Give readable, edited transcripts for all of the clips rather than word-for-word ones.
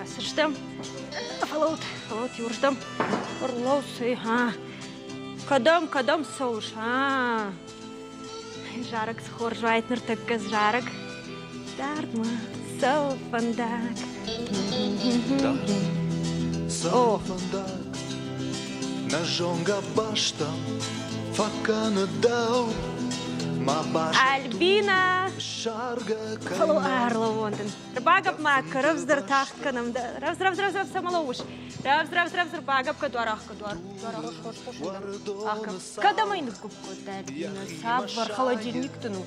Ацыдыстӕм. Фӕлӕуут, фӕлӕуут иуырдӕм. Ӕрлӕуцӕй, ха. Кӕдӕм, кӕдӕм цӕуыс, а? Зарӕг цы хорз уаид ныртӕккӕ зарӕг. Дардмӕ цӕуы фӕндаг. Цӕуы фӕндаг, нӕ зонгӕ бӕстӕм фӕкӕны дӕу. Мӕ Альбина! Фӕлӕуу, ӕрлӕууон дын. Рбагӕпп ма кӕ, рӕвдздӕр тагъд кӕнӕм. Рӕвдз, рӕвдз, рӕвдз, рӕвдз, цӕмӕ лӕууыс? Рӕвдз, рӕвдз, рӕвдз, рбагӕпп кӕ, дуар ӕхгӕд, дуар. Кӕдӕм ӕй ныггуыпп кодтай, Альбина? Цавӕр холодильник дын у?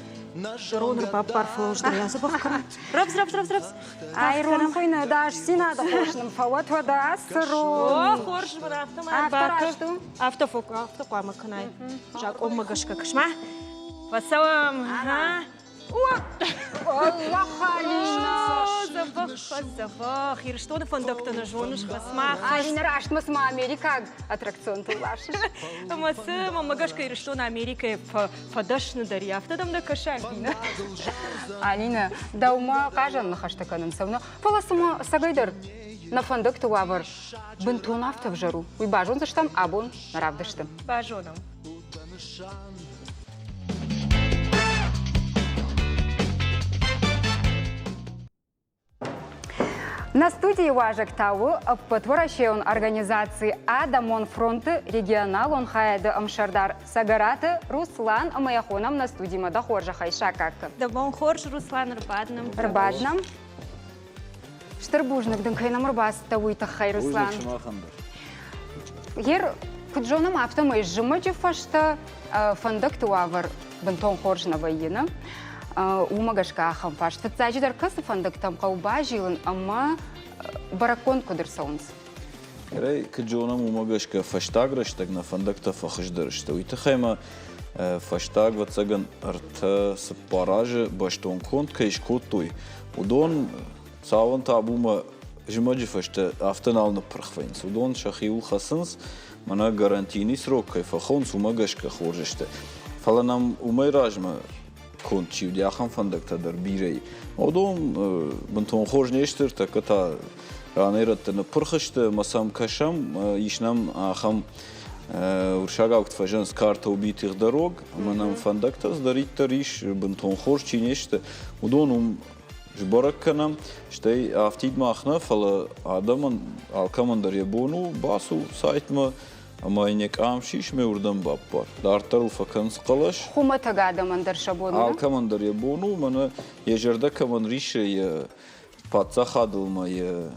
Рон ӕрбаппар, фӕлӕуыздӕр йӕ дзӕбӕх кӕнӕм. Рӕвдз, рӕвдз, рӕвдз, рӕвдз. Айрон хуыйны дасдзинады хос нын фӕуӕд уӕдӕ ацы рон. О, хорз, мын афтӕ ма ӕрбакӕ. Афтӕ афтӕ хъуамӕ кӕнай. Закъонмӕ гӕсгӕ кӕс-ма. Фӕцӕуӕм. Аллах, Алина! Дзӕбӕх, дзӕбӕх. Ирыстоны фӕндӕгтӕ нӕ зоныс, хӕсмӕ. Алина, рӕстмӕ цыма америкаг аттракционтыл ласыс. Ӕмӕ цы, мӕнмӕ гӕсгӕ Ирыстон Америкӕйы фӕдӕсныдӕр и, афтӕ дӕм нӕ кӕсы, Альбина? Алина, дӕумӕ хъазӕн ныхӕстӕ кӕнын цӕуына, фӕлӕ цыма ӕцӕгӕйдӕр нӕ фӕндӕгты уавӕр бынтон афтӕ ӕвзӕр у, уый базондзыстӕм абон нӕ равдысты. Базонӕм. Нӕ студийы уазӕг та у ӕппӕтуӕрӕсейон организаци Адӕмон фронты регионалон хайады ӕмсӕрдар Цӕгӕраты Руслан ӕмӕ йӕ хонӕм нӕ студимӕ дӕ хорзӕхӕй саккаг кӕн. Дӕ бон хорз, Руслан, ӕрбаднӕм. Ӕрбаднӕм. Стыр бузныг дын, кӕй нӕм ӕрбацыдтӕ, уый тыххӕй, Руслан. Бузныг сымахӕн дӕр. Гер, куыд зонӕм, афтӕмӕй зымӕджы фӕстӕ фӕндӕгты уавӕр бынтон хорз нӕ вӕййы, нӕ? Уымӕ гӕсгӕ ахӕм фарст. Фыццаджыдӕр кӕцы фӕндӕгтӕм хъӕуы базилын ӕмӕ бӕрӕггонд куыд ӕрцӕуынц? Герӕй, куыд зонӕм, уымӕ гӕсгӕ фӕстаг рӕстӕг нӕ фӕндӕгтӕ фӕхуыздӕр сты. Уый тыххӕй ма фӕстаг, ӕвӕццӕгӕн, ӕртӕ-цыппар азы бӕстон конд кӕй скодтой, уыдон цауын табумӕ зымӕджы фӕстӕ афтӕ нал ныппырх вӕййынц. Уыдон сӕхиуыл хӕцынц, мӕнӕ гарантийный срок кӕй фӕхонынц, уымӕ гӕсгӕ хорз сты. Фӕлӕ нӕм уымӕй размӕ конд чи уыди, ахӕм фӕндӕгтӕ дӕр бирӕ и. Уыдон бынтон хорз не сты, ӕртӕккӕ та ранӕй-рӕтты ныппырх сты ӕмӕ сӕм кӕсӕм, ис нӕм ахӕм уырыссагау куыд фӕзӕгъынц, карта убитых дорог, ӕмӕ нӕм фӕндӕгтӕ цыдӕриддӕр ис, бынтон хорз чи не сты, уыдон уым сбӕрӕг кӕнӕм, стӕй афтид мах нӕ, фӕлӕ адӕмӕн алкӕмӕн дӕр йӕ бон у бацу сайтмӕ ӕмӕ йын йӕ къам сис ме уырдӕм баппар. Дарддӕр ыл фӕкӕнынц хъӕлӕс. Хуымӕтӕг адӕмӕн дӕр сӕ бон у? Алкӕмӕн дӕр йӕ бон у, мӕнӕ йӕ зӕрдӕ кӕмӕн риссы, йӕ паддзахадыл ма йӕ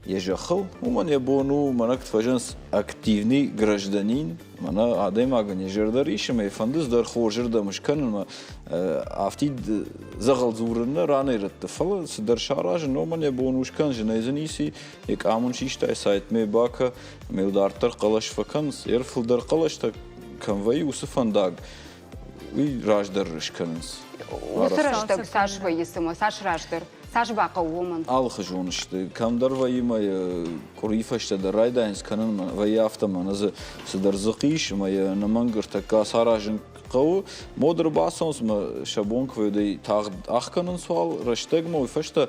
зӕххыл, уымӕн йӕ бон у, мӕнӕ куыд фӕзӕгъынц, активный гражданин, мӕнӕ адӕймагӕн йӕ зӕрдӕ риссы ӕмӕ йӕ фӕнды цыдӕр хорзырдӕм скӕнынмӕ, афтид дзӕгъӕл дзурын нӕ ранӕй-рӕтты, фӕлӕ цыдӕр саразын, уымӕн йӕ бон у скӕн, зынӕй дзы ницы йӕ къам ын систай, сайтмӕ бакӕ, ӕмӕ йыл дарддӕр хъӕлӕс фӕкӕнынц. Йӕ фылдӕр хъӕлӕстӕ кӕм вӕййы, уыцы фӕндаг уый раздӕр скӕнынц. Уыцы рӕстӕг цас вӕййы цымӕ, цас раздӕр? Цас бахъӕуы уымӕн? Алыхуызон сты. Кӕмдӕр вӕййы мӕ къуырийы фӕстӕ дӕр райдайынц кӕнын, вӕййы афтӕ мӕнӕ дзы цыдӕр дзыхъ ис ӕмӕ йӕ ӕнӕмӕнг ӕртӕккӕ саразын хъӕуы. Мод ӕрбацӕуынц ӕмӕ сӕ бон куы вӕййы, тагъд ӕхгӕнынц уал рӕстӕгмӕ, уый фӕстӕ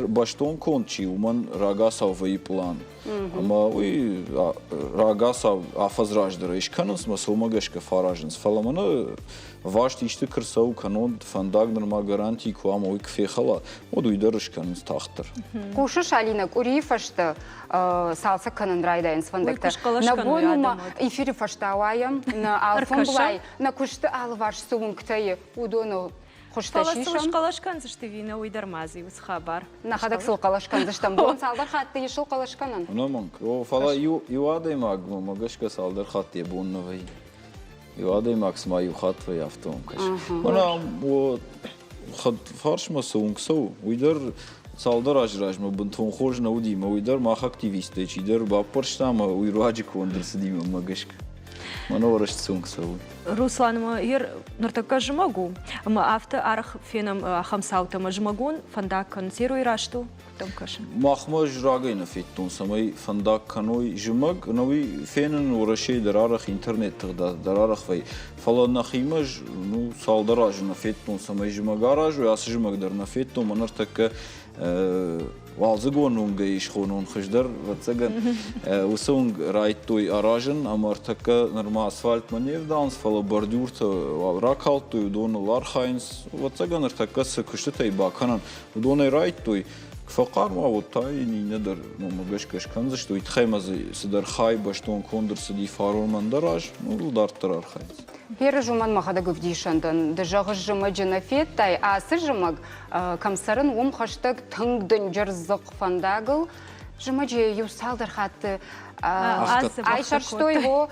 бӕстон конд чи, уымӕн рагацау вӕййы пълан. Ӕмӕ уый рагацау афӕдз раздӕр ӕй скӕнынц ӕмӕ сӕ уымӕ гӕсгӕ фӕаразынц. Фӕлӕ мӕнӕ васт исты куы рцӕуы, кӕннод фӕндаг нырма гаранти куы ӕмӕ уый куы фехӕла, уӕд уый дӕр скӕнынц тагъддӕр. Хъусыс, Алинӕ, къуырийы фӕстӕ цалцӕг кӕнын райдайынц фӕндӕгтӕ. Нӕ бон у ма эфиры фӕстӕ уайӕм, нӕ алфӕмблай, нӕ куысты алыварс цы уынгтӕ и, уыдоныл хуызтӕ Фӕлӕ сисӕм. сыл схъӕлӕс кӕндзысты ӕви нӕ, уый дӕр ма дзы уыцы хабар. Нӕхӕдӕг сыл хъӕлӕс кӕндзыстӕм. Бон цалдӕр хатты ис сыл хъӕлӕс кӕнӕн? Ӕнӕмӕнг. О, фӕлӕ иу, иу адӕймагмӕ мӕ гӕсгӕ цалдӕр хатты йӕ бон нӕ вӕййы. Иу адӕймаг цыма иу хатт вӕййы, афтӕ мӕм кӕсы. Мӕнӕ фарсмӕ цы уынг цӕуы, уый дӕр цалдӕр азы размӕ бынтон хорз нӕ уыди, ӕмӕ уый дӕр мах активисттӕй чидӕр баппӕрста ӕмӕ уый руаджы конд ӕрцыди мӕнмӕ гӕсгӕ. Мӕнӕ арӕзт цы уынг цӕуы. Руслан, ӕмӕ ер ныртӕккӕ зымӕг у, ӕмӕ афтӕ арӕх фенӕм ахӕм цаутӕ, ӕмӕ зымӕгон фӕндаг кӕнын серой раст у, куыд дӕм кӕсы? Махмӕ ӕз рагӕй нӕ федтон, цӕмӕй фӕндаг кӕной зымӕг, ӕнӕ уый фенын Уӕрӕсейы дӕр арӕх, интернет тыгъдады дӕр арӕх вӕййы. Фӕлӕ нӕхимӕ ӕз ну, цалдӕр азы нӕ федтон, цӕмӕй зымӕг аразой, ацы зымӕг дӕр нӕ федтон, мӕ ныртӕккӕ. Уалдзыгон уынгӕй схонон хуыздӕр, ӕвӕццӕгӕн, уыцы уынг райдтой аразын ӕмӕ ӕртӕккӕ нырма асфальтмӕ не вдӕлынц, фӕлӕ бордюртӕ уал ракалдтой, уыдоныл архайынц. Ӕвӕццӕгӕн, ӕртӕккӕ цы куыстытӕй бакӕнӕн, уыдонӕй райдтой. Куы фӕхъарм уа, уӕд та йын иннӕ дӕр номмӕ гӕсгӕ скӕндзысты. Уый тыххӕй ма дзы цыдӕр хай бӕстон конд ӕрцыди фарон ӕндӕр аз, ууыл дарддӕр архайынц. Перыз уымӕн мӕхӕдӕг ӕвдисӕн дӕн. Ды зӕгъыс, зымӕджы нӕ федтай, ацы зымӕг кӕм цӕрын, уым хӕстӕг тынг дынджыр дзыхъ фӕндагыл зымӕджы иу цалдӕр хатты айсӕрстой. О,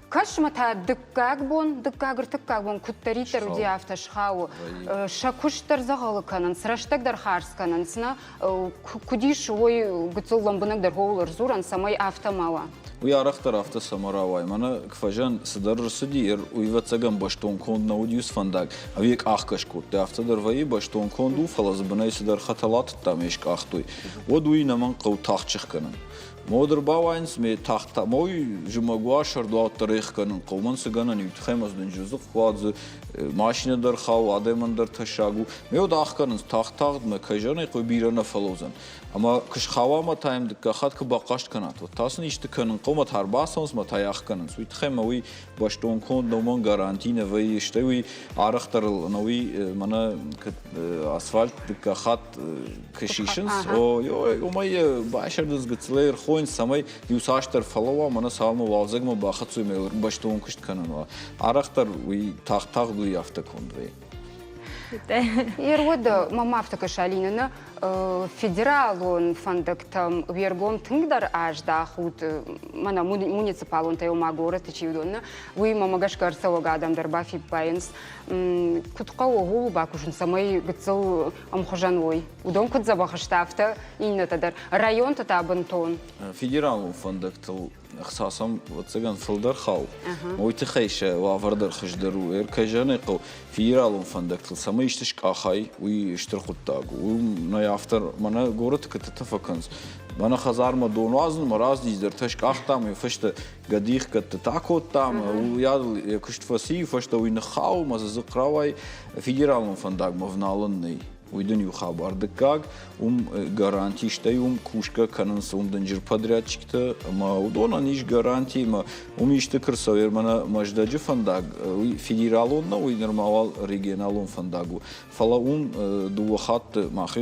кӕс-ма та дыккаг бон, дыккаг, ӕртыккаг бон куыддӕриддӕр уыди, афтӕ схауы. Сӕ куыст дӕр дзӕгъӕлы кӕнынц, рӕстӕг дӕр хардз кӕнынц, нӕ? Куыд ис, уой гыццыл лӕмбынӕгдӕр ууыл ӕрдзурӕн, цӕмӕй афтӕ ма уа? Уый арӕхдӕр афтӕ цӕмӕ рауайы. Мӕнӕ куы цыдӕр рцыди, уый ӕвӕццӕгӕн бӕстон конд нӕ уыди уыцы фӕндаг, ӕви йӕ къахгӕ скодтой. Афтӕ дӕр вӕййы, бӕстон конд у, фӕлӕ дзы бынӕй цыдӕр хӕтӕл атыдта ӕмӕ йӕ скъахтой. Уӕд уый ӕнӕмӕнг хъӕуы тагъд сыхгӕнын. Мод ӕрбауайынц, ме тагъд та, мой зымӕг уа, сӕрд уа, уӕддӕр ӕхгӕнын хъӕуы. Мӕн цы гӕнӕн и, уый тыххӕй мӕ дынджыр дзыхъхъ уадзы, машинӕ дӕр хауы, адӕмӕн дӕр тӕссаг у. Ме уӕд ӕхгӕнынц тагъд-тагъдмӕ, кӕй зӕгъын ӕй хъӕуы, бирӕ нӕ фӕлӕудзӕн. Ӕмӕ куы схауа ӕмӕ та йӕм дыккаг хатт куы бахъаст кӕнат, уӕд та сын исты кӕнын хъӕуы, ӕмӕ та ӕрбацӕуынц ӕмӕ та йӕ ӕхгӕнынц. Уый тыххӕй ӕмӕ уый бӕстон конд нӕумӕн гаранти нӕ вӕййы, стӕй уый арӕхдӕр ыл ӕнӕуый мӕнӕ асфальт дыккаг хатт куы сисынц, уымӕй байсӕрдынц гыццылӕй ӕрхойынц, цӕмӕй иу цасдӕр фӕлӕууа, мӕнӕ цалынмӕ уалдзӕгмӕ бахӕццой ӕмӕ бӕстон куыст кӕнын уа. Арӕхдӕр уый тагъд-тагъд уый афтӕ конд вӕййы. Ервод мӕм афтӕ кӕсы, Алина, нӕ федералон фӕндӕгтӕм уе ргом тынгдӕр аздахут, мӕнӕ муниципалонтӕ ома горӕты чи уыдон, нӕ, уый мӕмӕ гӕсгӕ ӕрцӕуӕг адӕм дӕр бафиппайынц. Куыд хъӕуы ууыл бакусын, цӕмӕй гыццыл ӕмхуызӕн уой? Уыдон куыд дзӕбӕх сты, афтӕ иннӕтӕ дӕр. Районты та бынтон. Федералон фӕндӕгтыл ӕхца сӕм, ӕвӕццӕгӕн, фылдӕр хауы. Уый тыххӕй сӕ уавӕр дӕр хуыздӕр у. Ӕркӕсӕн ӕй хъӕуы федералон фӕндӕгтыл, цӕмӕй исты скъахай, уый стыр хъуыддаг у. Уым нӕ автор мӕнӕ горӕты куыдтытӕ фӕкӕнынц. Мӕнӕ хӕдзармӕ дон уадзын, мӕ раздиздӕртӕ скъахтам, йӕ фӕстӕ гӕдихгӕдтытӕ акодтам, уыйадыл йӕ куыст фӕци, фӕстӕ уый ныххауы, мӕ дзы дзыхъхъ рауайы. Федералон фӕндагмӕ вналын нӕй. Уый дын иу хабар. Дыккаг, уым гаранти, стӕй уым кусгӕ кӕнынц уым дынджыр подрядчиктӕ ӕмӕ уыдонӕн ис гаранти ӕмӕ уым исты куы рцӕуа, мӕнӕ Мӕздӕджы фӕндаг, уый федералон нӕу, уый нырма уал регионалон фӕндаг у. Фӕлӕ уым дыууӕ хатты мах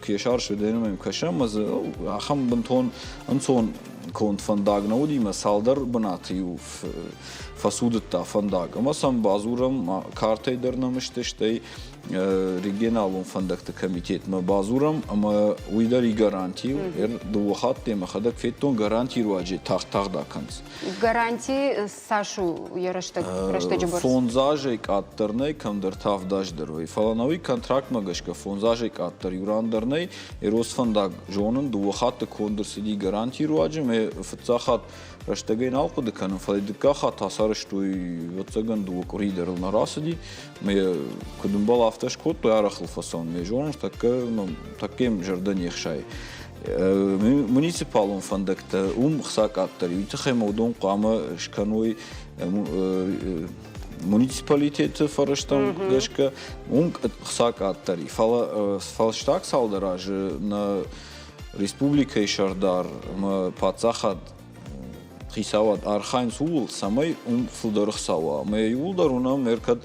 кесар кӕсӕм, ӕмӕ дзы ахӕм бынтон ӕнцон конд фӕндаг нӕ уыди, ӕмӕ цалдӕр бынаты-иу фӕцудыдта фӕндаг. Ӕмӕ сӕм бадзурӕм, картӕй дӕр нӕм сты, стӕй регионалон фӕндӕгты комитетмӕ бадзурӕм ӕмӕ уый дӕр и гаранти у. Дыууӕ хатты мӕхӕдӕг федтон гарантийы руаджы тагъд-тагъд акӕнынц. Гаранти цас у йӕ рӕстӕджы бӕрц? Фондз азӕй къаддӕр нӕй, кӕмдӕр та авд аз дӕр вӕййы. Фӕлӕ нӕуый контрактмӕ гӕсгӕ фондз азӕй къаддӕр иу ран дӕр нӕй. Росфӕндаг зонын, дыууӕ хатты конд ӕрцыди гарантийы руаджы. Мӕ фыццаг хатт рӕстӕгӕй нал хъуыды кӕнын, фӕлӕ дыккаг хатт ацарӕзтой, ӕвӕццӕгӕн, дыууӕ къуыри дӕр ыл нӕ рацыди. Мӕ куыд ӕмбал, афтӕ скодтой, арӕх ыл фӕцӕуын. Мӕ зонын, тӕккӕ, тӕккӕ зӕрдӕ не хсайы. Муниципалон фӕндӕгтӕ уым хца къаддӕр, уый тыххӕй ма уыдон хъуамӕ скӕной муниципалитеты фӕрӕзтӕм гӕсгӕ, уым хца къаддӕр и. Фӕлӕ фӕстаг цалдӕр азы нӕ республикӕйы сӕрдар ӕмӕ паддзахад хицауад архайынц ууыл, цӕмӕй уым фылдӕр ӕхца уа. Ӕмӕ иууылдӕр уынӕм, ӕркӕд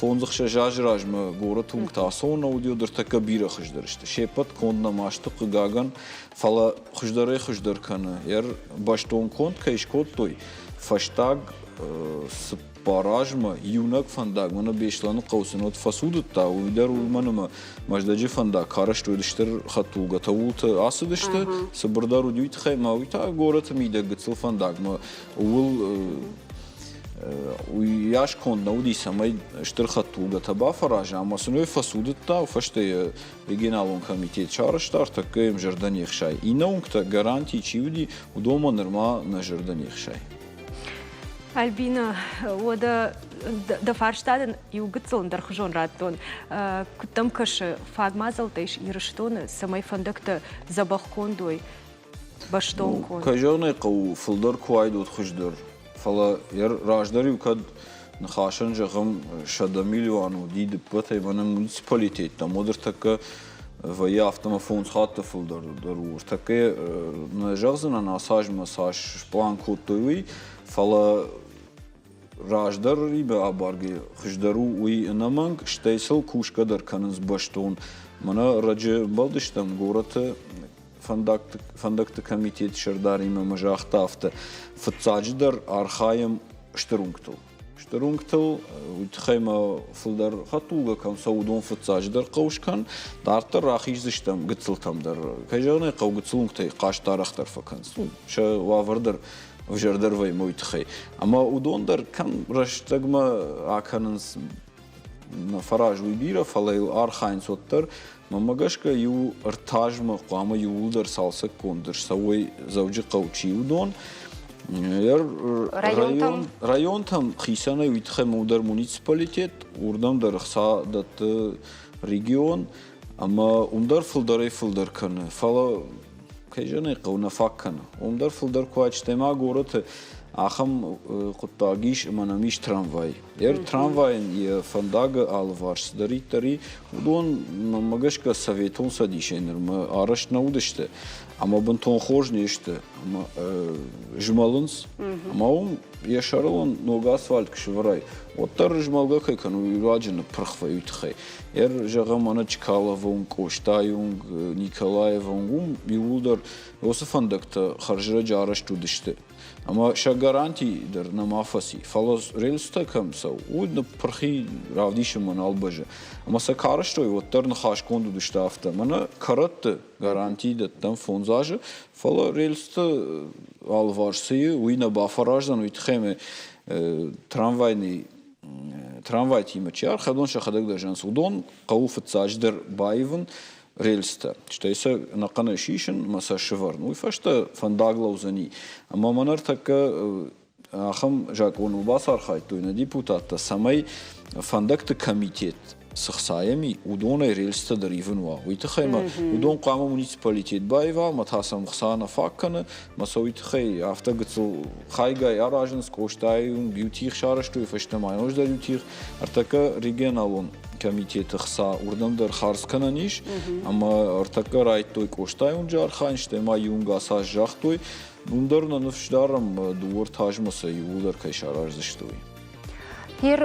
фондз-ӕхсӕз азы размӕ горӕты уынгты ацӕуын нӕ уыди, ныртӕккӕ бирӕ хуыздӕр сты. Се ппӕт конд нӕма сты, хъыгагӕн, фӕлӕ хуыздӕрӕй-хуыздӕр кӕны. Бӕстон конд кӕй скодтой, фӕстаг цыппар азмӕ иунӕг фӕндаг мӕнӕ Беслӕны хъӕу цы нот фӕцудыдта, уый дӕр уымӕн ӕмӕ Мӕздӕджы фӕндаг арӕзт уыд стыр хӕдтулгӕтӕ ууылты ацыдысты, цыбырдӕр уыд уый тыххӕй ӕмӕ уый та горӕты мидӕг гыццыл фӕндагмӕ ууыл уыйас конд нӕ уыди, цӕмӕй стыр хӕдтулгӕтӕ бафӕраза ӕмӕ сын уый фӕцудыдта, фӕстӕ йӕ регионалон комитет сарӕзта, ӕртӕккӕ йӕм зӕрдӕ не хсайы. Иннӕ уынгтӕ гаранти чи уыди, уыдонмӕ нырма нӕ зӕрдӕ не хсайы. Альбина, уӕдӕ дӕ фарста дын иу гыццыл ӕндӕрхуызон радтон. Куыд дӕм кӕсы, фаг мадзӕлттӕ ис Ирыстоны, цӕмӕй фӕндӕгтӕ дзӕбӕх конд уой, бӕстон конд? Кӕй зӕгъын ӕй хъӕуы, фылдӕр куы уаид, уӕд хуыздӕр. Фӕлӕ раздӕр-иу кӕд ныхасӕн зӕгъӕм, 100 миллион уыди дыппӕтӕй мӕнӕ муниципалитеттӕм, уӕд ӕртӕккӕ Вӕййы афтӕ фондз хатты фылдӕр дӕр у. Ӕртӕккӕ нӕ зӕгъдзынӕн, ацы азмӕ цас сплан кодтой, уый, фӕлӕ раздӕр абаргӕ хуыздӕр у уый ӕнӕмӕнг, стӕй сыл кусгӕ дӕр кӕнынц бӕстон. Мӕнӕ раджы ӕмбӕлдыстӕм горӕты фӕндӕгты комитеты сӕрдаримӕ ӕмӕ загъта афтӕ: фыццаджыдӕр архайӕм стыр уынгтыл. Стыр уынгтыл уый тыххӕй ма фылдӕр хӕдтулгӕ кӕм цӕуы, уыдон фыццаджыдӕр хъӕуы скӕн, дарддӕр рахиздзыстӕм гыццылтӕм дӕр. Кӕй зӕгъын ӕй хъӕуы, гыццыл уынгтӕй хъаст арӕхдӕр фӕкӕнынц. Сӕ уавӕр дӕр ӕвзӕрдӕр вӕййы уый тыххӕй. Ӕмӕ уыдон дӕр кӕм рӕстӕгмӕ акӕнынц, нӕ фӕраз уый бирӕ, фӕлӕ йыл архайынц уӕддӕр. Мӕнмӕ гӕсгӕ, иу ӕртазмӕ хъуамӕ иууылдӕр цалцӕггонд ӕрцӕуой Дзӕуджыхъӕуы чи уыдон. Районтӕм? Районтӕм хицӕнӕй уый тыххӕй ма дӕр муниципалитет, уырдӕм дӕр ӕхца дӕтты регион, ӕмӕ уым дӕр фылдӕрӕй-фылдӕр кӕны. Фӕлӕ кӕй зӕгъын ӕй хъӕуы, нӕ фаг кӕны. Уым дӕр фылдӕр куы ачтӕ ма горӕты ахӕм хъуыддаг ис, ӕмӕ нӕм ис трамвай. Йӕ трамвайӕн йӕ фӕндагы алыварс цыдӕриддӕр и, уыдон, мӕнмӕ гӕсгӕ, Советон Цӕдисӕй нырмӕ арӕзт нӕ уыдысты ӕмӕ бынтон хорз не сты ӕмӕ змӕлынц. Ӕмӕ уым йӕ сӕрыл ын ног асфальт куы сӕвӕрай, уӕддӕр змӕлгӕ кӕй кӕны, уый руаджы ныппырх вӕййы уый тыххӕй. Ӕр, зӕгъӕм, мӕнӕ Чкаловы уынг, Къостайы уынг, Николаевы уынг, уым иууылдӕр уыцы фӕндӕгтӕ хӕрзрӕджы арӕзт уыдысты. Ӕмӕ сӕ гаранти дӕр нӕма фӕци. Фӕлӕ рельсытӕ кӕм цӕуы, уый ныппырхи равдисынмӕ нал бӕззы. Ӕмӕ сӕ карӕзтой, уӕддӕр ныхасгонд уыдысты афтӕ. Мӕнӕ кӕрӕтты гаранти дӕттӕм фондз азы, фӕлӕ рельсты алыварс цы и, уый нӕ бафӕраздзӕн, уый тыххӕй ӕмӕ трамвайный трамвайтимӕ чи архайы, уыдон сӕхӕдӕг дӕр зӕгъынц, уыдон хъӕуы фыццаджыдӕр баивын рельстӕ, стӕй сӕ ӕнӕхъӕнӕй сисын ӕмӕ сӕ сывӕрын. Уый фӕстӕ фӕндаг лӕудзӕни. Ӕмӕ мӕ ныртӕккӕ ахӕм закъоныл бацархайдтой нӕ депутаттӕ, цӕмӕй фӕндӕгты комитет цы хцайӕм и, уыдонӕй рельстӕ дӕр ивын уа. Уый тыххӕй ма уыдон хъуамӕ муниципалитет баива, ӕмӕ та сӕм хца нӕ фаг кӕны, ӕмӕ сӕ уый тыххӕй афтӕ гыццыл хайгай аразынц. Къостайы уынг иу тигъ сарӕзтой, фӕстӕмӕ ноджыдӕр иу тигъ. Ӕртӕккӕ регионалон комитеты хца уырдӕм дӕр хардз кӕнӕн ис, ӕмӕ ӕртӕккӕ райдтой Къостайы уынджы архайын, стӕй ма иу уынг ацы аз загътой. Уым дӕр нӕ ныфс дарӕм, дыууӕ ӕртӕ азмӕ сӕ иууылдӕр кӕй сараздзысты, уый. Гер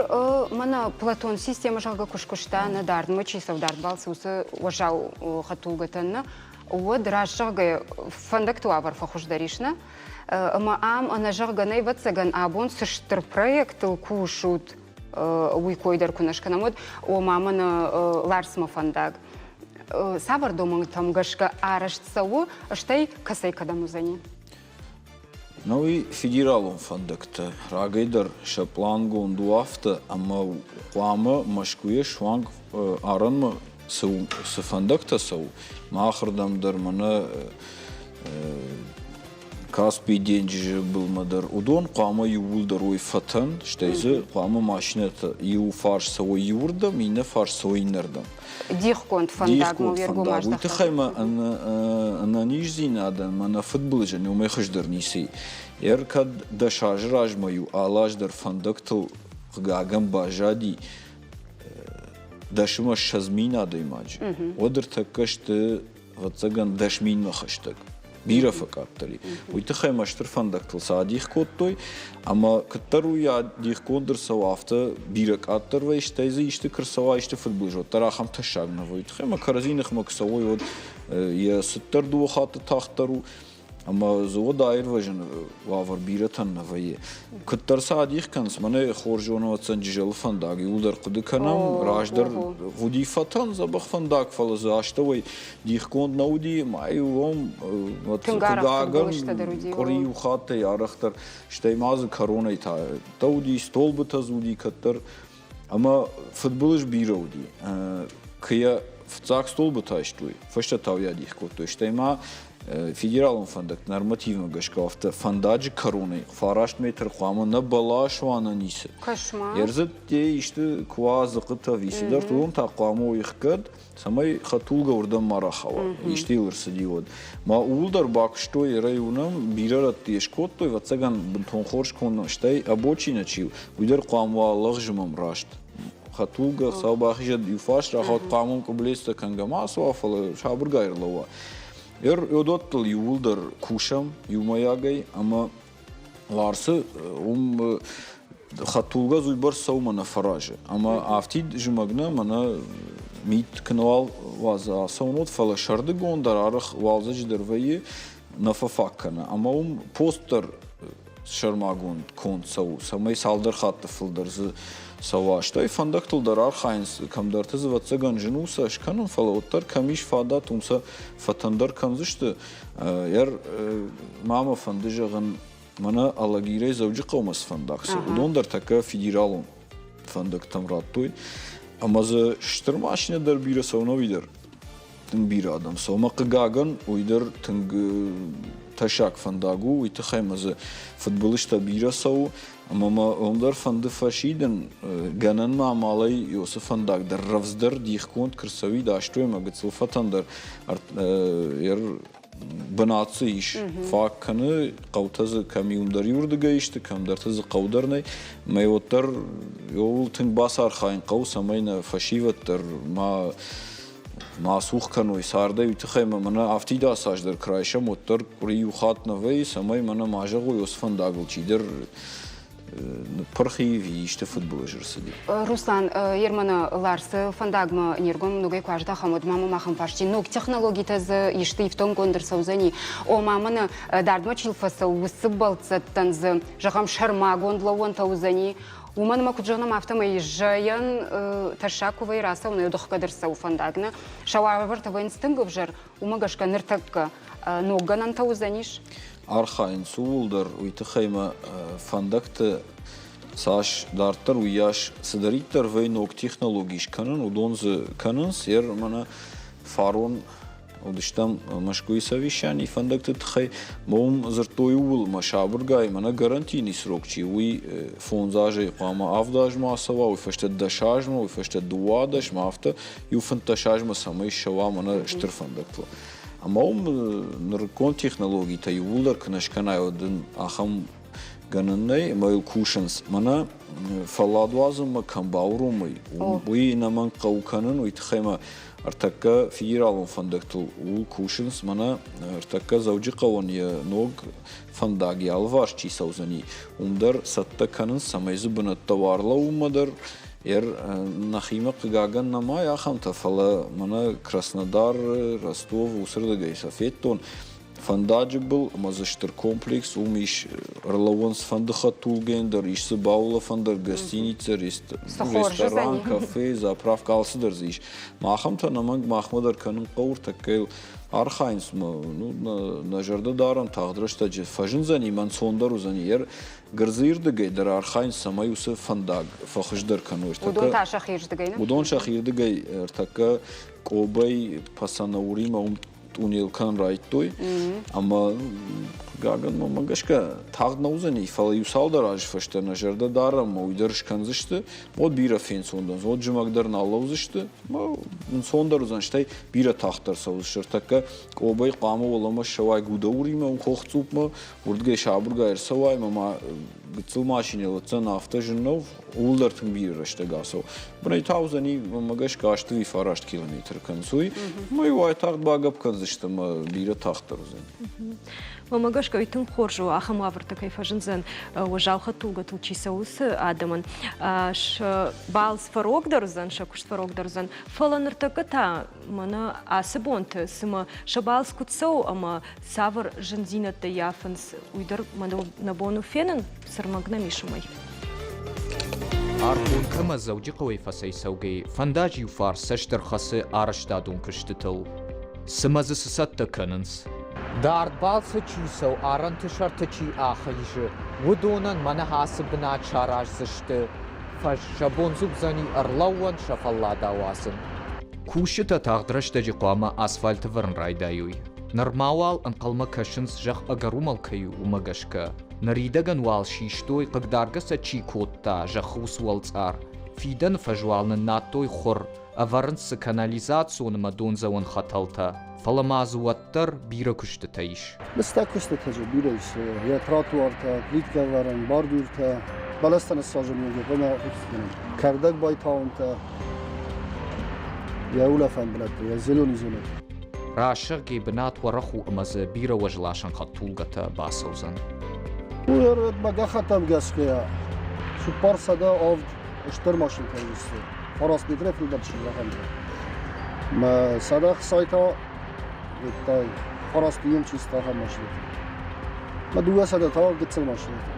мӕнӕ Платон системӕ, зӕгъгӕ, куы скуыста, нӕ дардмӕ чи цӕуы, дард балцы уыцы уӕззау хӕдтулгӕтӕн, нӕ, уӕд раст зӕгъгӕ, фӕндӕгты уавӕр фӕхуыздӕр ис, нӕ? Ӕмӕ ам ӕнӕзӕгъгӕ нӕй, ӕвӕццӕгӕн, абон цы стыр проектыл кусут, уый кой дӕр куы нӕ скӕнӕм, уӕд, ома мӕнӕ Ларсмӕ фӕндаг. Цавӕр домӕнтӕм гӕсгӕ арӕзт цӕуы, стӕй кӕцӕй кӕдӕм уыдзӕни? Науи федералон фӕндӕгтӕ рагӕй дӕр сӕ плангонд у афтӕ, ӕмӕ хъуамӕ Мӕскуыйӕ суанг арӕнмӕ цы фӕндӕгтӕ цӕуы, махырдӕм дӕр мӕнӕ Каспийы денджызы былмӕ дӕр, уыдон хъуамӕ иууылдӕр уой фӕтӕн, стӕй дзы хъуамӕ машинӕтӕ иу фарс цӕуой иуырдӕм, иннӕ фарс цӕуой иннӕрдӕм. Дихгонд фӕндагмӕ уе ргом Уый тыххӕй мӕ ӕнӕниздзинадӕн, мӕнӕ фыдбылызӕн уымӕй хуыздӕр ницы и. Ӕр кӕд дӕс азы размӕ-иу алы аз дӕр фӕндӕгтыл хъыгагӕн баззади 10 ӕмӕ 20 000 адӕймаджы, уӕд ӕртӕккӕ сты ӕвӕццӕгӕн, 10 000-мӕ хӕстӕг. Бирӕ фӕкъаддӕр и. Уый тыххӕй ма стыр фӕндӕгтыл сӕ адих кодтой, ӕмӕ куыддӕр уый адихгонд ӕрцӕуа, афтӕ бирӕ къаддӕр вӕййы, стӕй дзы исты куы рцӕуа, исты фыдбылыз, уӕддӕр ахӕм тӕссаг нӕ вӕййы. Уый тыххӕй ма кӕрӕдзи ныхмӕ куы цӕуой, уӕд йӕ цыд дӕр дыууӕ хатты тагъддӕр у, ӕмӕ дзы уӕд аирвӕзыны уавӕр бирӕтӕн нӕ вӕййы. Куыддӕр сӕ адих кӕнынц, мӕнӕ хорз зоны Джызӕлы фӕндаг иууылдӕр хъуыды кӕнӕм. Раздӕр уыди фӕтӕн дзӕбӕх фӕндаг, фӕлӕ дзы астӕуӕй дихгонд нӕ уыди. Ма-иу уым хъыгагӕн къуыри иу хаттӕй арӕхдӕр, стӕй ма дзы кӕронӕй та уыди, столбытӕ дзы уыди кӕддӕр. Ӕмӕ фыдбылыз бирӕ уыди. Куы йӕ фыццаг столбытӕ айстой, фӕстӕ та уый адих кодтой, стӕй ма федералон фӕндӕгты нормативмӕ гӕсгӕ афтӕ фӕндаджы кӕронӕй фараст метр хъуамӕ нӕ бӕлас уа, нӕ ницы. Ӕрдзыдте исты куы уа дзыхъытӕ ӕви цыдӕртӕ, уыдон та хъуамӕ уой ӕхгӕд, цӕмӕй хӕдтулгӕ уырдӕм ма рахауа, исты йыл ӕрцыди, уӕд. Ма ууыл дӕр бакуыстой, ӕрӕй уынӕм, бирӕ рӕтты йӕ скодтой, ӕвӕццӕгӕн, бынтон хорз конд, стӕй обочина чи у, уый дӕр хъуамӕ уа лӕгъзымӕм раст. Хӕдтулгӕ Хуыцау бахизӕд, иу фарс рахауд, хъуамӕ къублецтӕ кӕнгӕ ма ацӕуа, фӕлӕ сабыргай ӕрлӕууа. Уыдӕттыл иууылдӕр кусӕм иумӕйагӕй ӕмӕ Ларсы уым хӕдтулгӕ уыйбӕрц цӕуы нӕ фӕразы. Ӕмӕ афтид зымӕг нӕ, мӕнӕ мит куы уадзы ацӕуын уӕд, фӕлӕ сӕрдыгон дӕр арӕх уалдзӕджы дӕр вӕййы, нӕ фӕфаг кӕны. Ӕмӕ уым пост дӕр сӕрмагонд конд цӕуы, цӕмӕй цалдӕр хатты фылдӕр дзы цӕуа. Стӕй фӕндӕгтыл дӕр архайынц, кӕмдӕрты дзы ӕвӕццӕгӕн зын у сӕ скӕнын, фӕлӕ уӕддӕр кӕм ис фадат, уым сӕ фӕтӕндӕр кӕндзысты. Ма мӕ фӕнды зӕгъын, мӕнӕ Алагирӕй Дзӕуджыхъӕумӕ цы фӕндаг цӕуы, уыдон дӕр тӕккӕ федералон фӕндӕгтӕм радтой. Ӕмӕ дзы стыр машинӕ дӕр бирӕ цӕуы, ӕви дӕр тынг бирӕ адӕм цӕуы. Ӕмӕ хъыгагӕн, уый дӕр тынг тӕссаг фӕндаг у, уый тыххӕй ӕмӕ дзы фыдбылызтӕ бирӕ цӕуы. Ӕмӕ мӕ уым дӕр фӕнды фӕсидын, гӕнӕн ма амалӕй уыцы фӕндаг дӕр рӕвдздӕр дихгонд куы рцӕуид астой ӕмӕ гыццыл фӕтӕндӕр бынат дзы ис, фаг кӕны, хъӕутӕ дзы кӕм иуымдӕр иуырдыгӕй сты, кӕмдӕрты дзы хъӕу дӕр нӕй. Мӕ уӕддӕр ууыл тынг бацархайын хъӕуы, цӕмӕй нӕ фӕсивӕд дӕр ма ма цух кӕной цардӕй, уый тыххӕй мӕ мӕнӕ афтид ацаз дӕр куы райсӕм, уӕддӕр къуыри иу хатт нӕ вӕййы, цӕмӕй мӕнӕ ма зӕгъой, уыцы фӕндагыл чидӕр ныппырх и ӕви исты фыдбылыз ӕрцыди. Руслан, Ерманы Ларсы фӕндагмӕ не ргом ногӕй куы аздӕхӕм, уӕд ма мӕм ахӕм фарсти ног технологитӕ дзы исты ифтонггонд ӕрцӕудзӕни. Ома мӕнӕ дардмӕ чи фӕцӕуы, уыцы бӕлццӕттӕн дзы, зӕгъӕм, сӕрмагонд лӕууӕнтӕ уыдзӕни. Уымӕн ӕмӕ куыд зонӕм, афтӕмӕй зӕйӕн тӕссаг куы вӕййы рацӕуын, ӕдыхгӕд ӕрцӕуы фӕндаг. Нӕ сӕ уавӕртӕ вӕййынц тынг ӕвзӕр, уымӕ гӕсгӕ ныртӕккӕ ног гӕнӕнтӕ уыдзӕнис. Архайынц ууыл дӕр, уый тыххӕй мӕ фӕндӕгты цас дарддӕр, уыйас цыдӕриддӕр вӕййы ног технологи скӕнын, уыдон дзы кӕнынц. Ер мӕнӕ фарон уыдыстӕм Мӕскуыйы совещанийы фӕндӕгты тыххӕй. Уым дзырдтой ууыл, мӕ сабыргай, мӕнӕ гарантийы срок чи, уый 5 азӕй хъуамӕ 7 азмӕ ацӕуа, уый фӕстӕ 10 азмӕ, уый фӕстӕ 12-мӕ, афтӕ иу 15 азмӕ цӕмӕй ссӕуа мӕнӕ стыр фӕндӕгтыл. Ӕмӕ уым нырыккон технологитӕ иууылдӕр куы нӕ скӕнай, уӕд ын ахӕм гӕнӕн нӕй, ӕмӕ йыл кусынц. Мӕнӕ фӕллад уадзынмӕ кӕм бауромой, уый ӕнӕмӕнг хъӕуы кӕнын, уый тыххӕй ма ӕртӕккӕ федералон фӕндӕгтыл ууыл кусынц. Мӕнӕ ӕртӕккӕ Дзӕуджыхъӕуӕн йӕ ног фӕндаг йӕ алыварс чи цӕудзӕни, уым дӕр цӕттӕ кӕнынц, цӕмӕй дзы бынӕттӕ уа ӕрлӕууынмӕ дӕр. Нӕхимӕ хъыгагӕн нӕма ахӕмтӕ, фӕлӕ мӕнӕ Краснодар, Ростов, уыцырдыгӕй сӕ федтон. Фӕндаджы был ӕмӕ дзы стыр комплекс, уым ис ӕрлӕууӕн цыфӕнды хӕдтулгӕйӕн дӕр, ис дзы баулӕфӕн дӕр, гостиницӕ, ресторан, кафе, заправка, алцыдӕр дзы ис. Ахӕмтӕ ӕнӕмӕнг махмӕ дӕр кӕнын хъӕуы, ӕртӕккӕ йыл архайынц, ну, нӕ зӕрдӕ дарӕм, тагъд рӕстӕджы фӕзындзӕни, мӕ ӕнцондӕр уыдзӕни. Гуырдзыйы рдыгӕй дӕр архайынц, цӕмӕй уыцы фӕндаг фӕхуыздӕр кӕной. Уыдон та сӕхирдыгӕй, нӕ? Уыдон сӕхирдыгӕй ӕртӕккӕ Къобӕй Пасанауримӕ уым тъунел кӕнын райдыдтой. Ӕмӕ, хъыгагӕн, мӕнмӕ гӕсгӕ, тагъд нӕ уыдзӕни, фӕлӕ иу цалдӕр азы фӕстӕ нӕ зӕрдӕ дарӕм, ӕмӕ уый дӕр скӕндзысты. Уӕд бирӕ фенцондӕр, уӕд зымӕг дӕр нал лӕудзысты, ӕмӕ ӕнцондӕр уыдзӕн, стӕй бирӕ тагъддӕр цӕудзысты. Ӕртӕккӕ Къобӕй хъуамӕ уӕлӕмӕ ссӕуай Гудауримӕ, уым хохцъупмӕ, уырдыгӕй сабыргай ӕрцӕуай ӕмӕ ма гыццыл машинӕ уыдзӕн, афтӕ зын нӕу, ууыл дӕр тынг бирӕ рӕстӕг ацӕуы. Бынӕй та уыдзӕни, мӕнмӕ гӕсгӕ, 8 9 километры кӕнынц уый. Ӕмӕ уайтагъд багӕпп кӕндзысты ӕмӕ бирӕ тагъддӕр уыдзӕни. Мӕнмӕ гӕсгӕ, уый тынг хорз у, ахӕм уавӕртӕ кӕй фӕзындзӕн, уӕззау хӕдтулгӕтыл чи цӕуы, уыцы адӕмӕн. Сӕ балц фӕрогдӕр уыдзӕн, сӕ куыст фӕрогдӕр уыдзӕн. Фӕлӕ ныртӕккӕ та мӕнӕ ацы бонты цымӕ сӕ балц куыд цӕуы ӕмӕ цавӕр зындзинӕдтӕ ййафынц, уый дӕр нӕ бон у фенын, цы рмӕг нӕм ис, уымӕй. Архонкӕмӕ Дзӕуджыхъӕуӕй фӕцӕйцӕугӕ фӕндаджы иу фарс цӕст ӕрхӕцы арӕзтадон куыстытыл. Цымӕ дзы цы цӕттӕ кӕнынц? Дард балцы чи цӕуы, арӕнты сӕрты чи ахизы, уыдонӕн мӕнӕ ацы бынат сараздзысты. Фӕз сӕ бон дзы уыдзӕни ӕрлӕууӕн, сӕ фӕллад ауадзын. Кусджытӕ тагъд рӕстӕджы хъуамӕ асфальт ӕвӕрын райдайой. Нырма уал ӕнхъӕлмӕ кӕсынц, зӕхх ӕгӕр уымӕл кӕй у, уымӕ гӕсгӕ. Ныридӕгӕн уал систой, хъыгдаргӕ сӕ чи кодта, зӕххы уыцы уӕлцъар. Фидӕны фӕзуал ныннадтой хуыр, ӕвӕрынц дзы канализацион ӕмӕ дондзӕуӕн хӕтӕлтӕ. Фӕлӕ ма дзы уӕддӕр бирӕ куыстытӕ ис. Лыстӕг куыстытӕ дзы бирӕ ис. Йӕ тротуартӕ, плиткӕвӕрӕн, бордюртӕ. Бӕлӕстӕ ныссадзын хъуамӕ кӕрдӕг байтауынтӕ, йӕ улӕфӕн бынӕттӕ, йӕ зеленый зонӕ. Рӕсӕггӕй бынат уӕрӕх у ӕмӕ дзы бирӕ уӕзласӕн хӕдтулгӕтӕ бацӕудзӕн. Мӕ гӕххӕттӕм гӕсгӕ 407 стыр машинӕтӕ ис. Фараст метрӕй фылдӕр чи ахӕмтӕ. Мӕ 160 та фараст июм чисто ахӕм машинӕтӕ. Мӕ 200 та гыццыл машинӕтӕ.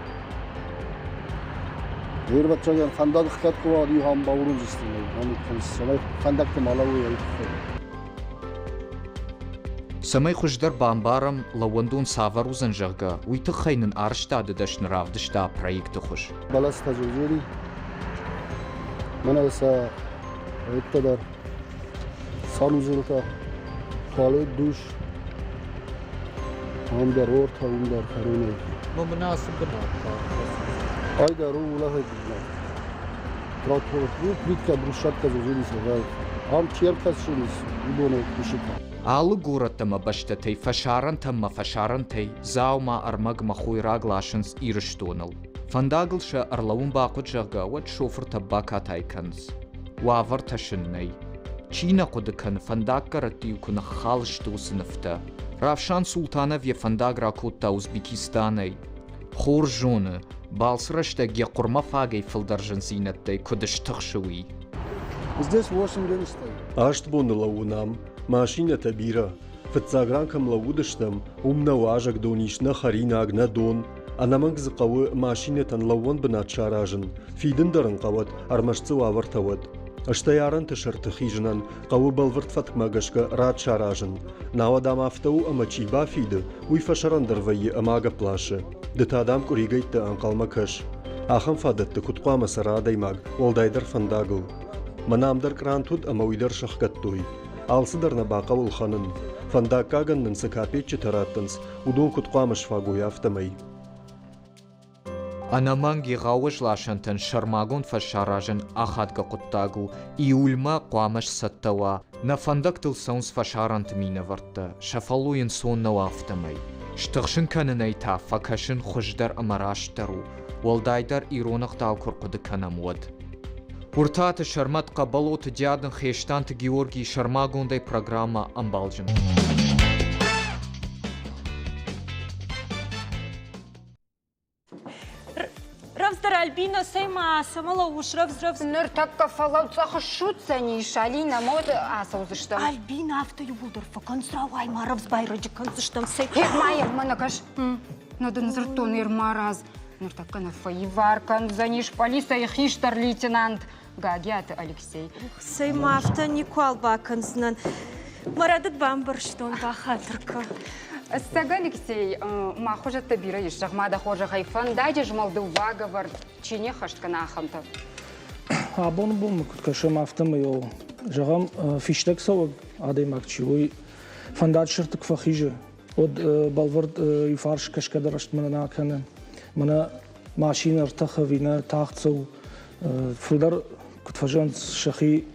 Ӕрвӕццӕгӕн фӕндаг хгӕд куы уа, иу ам бауромдзысты, цӕмӕй фӕндӕгты ма лӕууой, уый тыххӕй. Цӕмӕй хуыздӕр бамбарӕм, лӕууӕндон цавӕр уыдзӕн, зӕгъгӕ, уый тыххӕй нын арӕзтады дӕсны равдыста проекты хуыз. Бӕлӕстӕ зылзери, мӕнӕ сӕ рыдтӕ дӕр, санузелтӕ, туалет, душ, ам дӕр ортӕ, уым дӕр кӕронӕй. Ма мын ацы бынат та? Ай дӕр у улӕфӕг бынат. Тротуар, плитка, брусчатка зылзери сӕ Ам чи ӕркӕсынц, уыдоны кусытӕ. Алы горӕттӕ ӕмӕ бӕстӕтӕй фӕсарӕнтӕм ӕмӕ фӕсарӕнтӕй дзаума ӕрмӕгмӕ хойраг ласынц Ирыстоныл. Фӕндагыл сӕ ӕрлӕууын бахъуыд, зӕгъгӕ, уӕд шофыртӕ бакатай кӕнынц. Уавӕртӕ сын нӕй. Чи нӕ хъуыды кӕны, фӕндаггӕрӕтты-иу куы ныххал сты уыцы нывтӕ. Равшан Султанов йӕ фӕндаг ракодта Узбекистанӕй. Хорз зоны, балцы рӕстӕг йӕ хъуырмӕ фагӕй фылдӕр зындзинӕдтӕй куыд стыхсы, уый. Здесь 8 дней стоит. Аст боны лӕууын ам, машинӕтӕ бирӕ. Фыццаг ран кӕм лӕууыдыстӕм, уым нӕ уазӕгдон ис, нӕ хӕринаг, нӕ дон. Ӕнӕмӕнг дзы хъӕуы машинӕтӕн лӕууӕн бынат саразын, фидын дӕр ын хъӕуӕд, ӕрмӕст дзы уавӕртӕ уӕд. Стӕй арӕнты сӕрты хизынӕн хъӕуы бӕлвырд фӕткмӕ гӕсгӕ рад саразын. Науӕд ам афтӕ у, ӕмӕ чи бафиды, уый фӕсӕрӕндӕр вӕййы ӕмӕ агӕпп ласы. Ды та, дам, къуыригӕйтты ӕнхъӕлмӕ кӕс. Ахӕм фадӕтты куыд хъуамӕ цӕра адӕймаг, уӕлдайдӕр фӕндагыл? Мӕнӕ ам дӕр кърант уыд ӕмӕ уый дӕр сӕхгӕдтой. Алцыдӕр нӕ бахъӕуы лхӕнын. Фӕндаггагӕн нын цы капеччытӕ раттынц, уыдон куыд хъуамӕ сфаг уой, афтӕмӕй. Ӕнӕмӕнг егъау уӕзласӕнтӕн сӕрмагонд фӕз саразын ахадгӕ хъуыддаг у. Июльмӕ хъуамӕ сцӕттӕ уа. Нӕ фӕндӕгтыл цӕуынц фӕсарӕнты минӕвӕрттӕ, сӕ фӕллой ӕнцон нӕу афтӕмӕй. Стыхсын кӕнынӕй та фӕкӕсын хуыздӕр ӕмӕ растдӕр у, уӕлдайдӕр ирон ӕгъдау куы рхъуыды кӕнӕм, уӕд. Уыртаты Сӕрмӕт Хъӕбӕлоты Диадын Хестанты Георгий сӕрмагондӕй программӕ ӕмбалджын. Рӕвдздӕр Альбина, цӕй-ма, цӕмӕ лӕууыс, рӕвдз, рӕвдз. Ныртӕккӕ фӕлӕу цъӕх ссудздзӕнис, Алинӕ, мод ацӕудзыстӕм. Альбина, афтӕ иууылдӕр фӕкӕнц, рауай ма, рӕвдз байрӕджы кӕндзыстӕм, цӕй. Ма йӕм мӕнӕ кӕс. Нӕ дын дзырдтон Эрмараз. Ныртӕккӕ нӕ фӕивар кӕндзӕнис полицӕйы хистӕр лейтенант Гагиаты Алексей. Цӕй ма афтӕ никуал бакӕндзынӕн. Мӕ рӕдыд бамбӕрстон, бахатыр кӕн. Ӕцӕг, Алексей, мӕ хуызӕттӕ бирӕ ис, зӕгъ-ма дӕ хорзӕхӕй, фӕндаджы змӕлды уагӕвӕрд чи не ххӕст кӕна, ахӕмтӕ. Абоны бонмӕ куыд кӕсӕм, афтӕмӕй, зӕгъӕм, фистӕгцӕуӕг адӕймаг чи, уый фӕндаджы сӕрты куы фӕхизы, уӕд бӕлвырд иу фарс кӕсгӕ дӕр рӕстмӕ нӕ кӕны. Мӕнӕ машинӕ ӕртӕхы ӕви нӕ тагъд цӕуы, фылдӕр куыд фӕзӕгъынц, сӕхи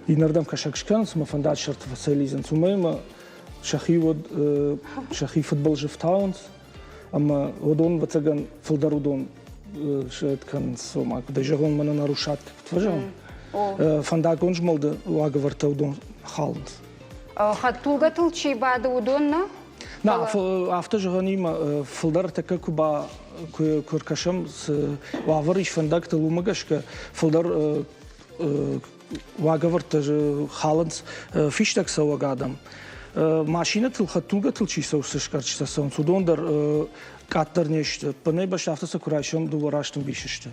иннӕрдӕм кӕсӕг скӕнынц ӕмӕ фӕндаджы сӕрты фӕцӕйлидзынц. Уымӕй ӕмӕ сӕхи уӕд сӕхи фыдбылызы фтауынц ӕмӕ уыдон, ӕвӕццӕгӕн, фылдӕр уыдон кӕнынц, ома, куыд ӕй зӕгъон, мӕнӕ нарушат куыд фӕзӕгъын, фӕндаггон змӕлды уагӕвӕрдтӕ уыдон халынц. Хӕдтулгӕтыл чи бады, уыдон нӕ? Нӕ, афтӕ зӕгъӕнимӕ фылдӕр тӕккӕ куы ба куы ркӕсӕм, цы уавӕр ис фӕндӕгтыл, уымӕ гӕсгӕ фылдӕр уагӕвӕрдтӕ халынц фистӕгцӕуӕг адӕм. Машинӕтыл, хӕдтулгӕтыл чи цӕуы, цы скъӕрджытӕ цӕуынц, уыдон дӕр къаддӕр не сты. Бынӕй бӕстӕ афтӕ сӕ куы райсӕм, дыууӕ раст ӕмбис сты.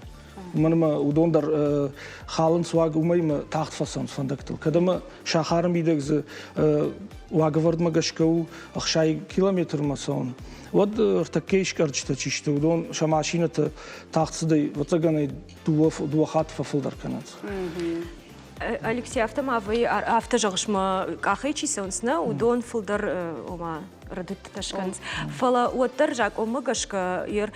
Уымӕн ӕмӕ уыдон дӕр халынц уаг, уымӕй ӕмӕ тагъд фӕцӕуынц фӕндӕгтыл. Кӕд ӕмӕ сахары мидӕг дзы уагӕвӕрдмӕ гӕсгӕ у 60 километрмӕ цӕуын, уӕд ӕртӕккӕйы скъӕрджытӕ чи сты, уыдон сӕ машинӕты тагъд цыдӕй, ӕвӕццӕгӕн ӕй дыууӕ хатты фӕфылдӕр кӕнынц. Алексей, афтӕ ма вӕййы, афтӕ зӕгъыс, мӕ къахӕй чи цӕуынц, нӕ, уыдон фылдӕр, ома, рӕдыдтытӕ скӕнынц. Фӕлӕ уӕддӕр закъонмӕ гӕсгӕ ер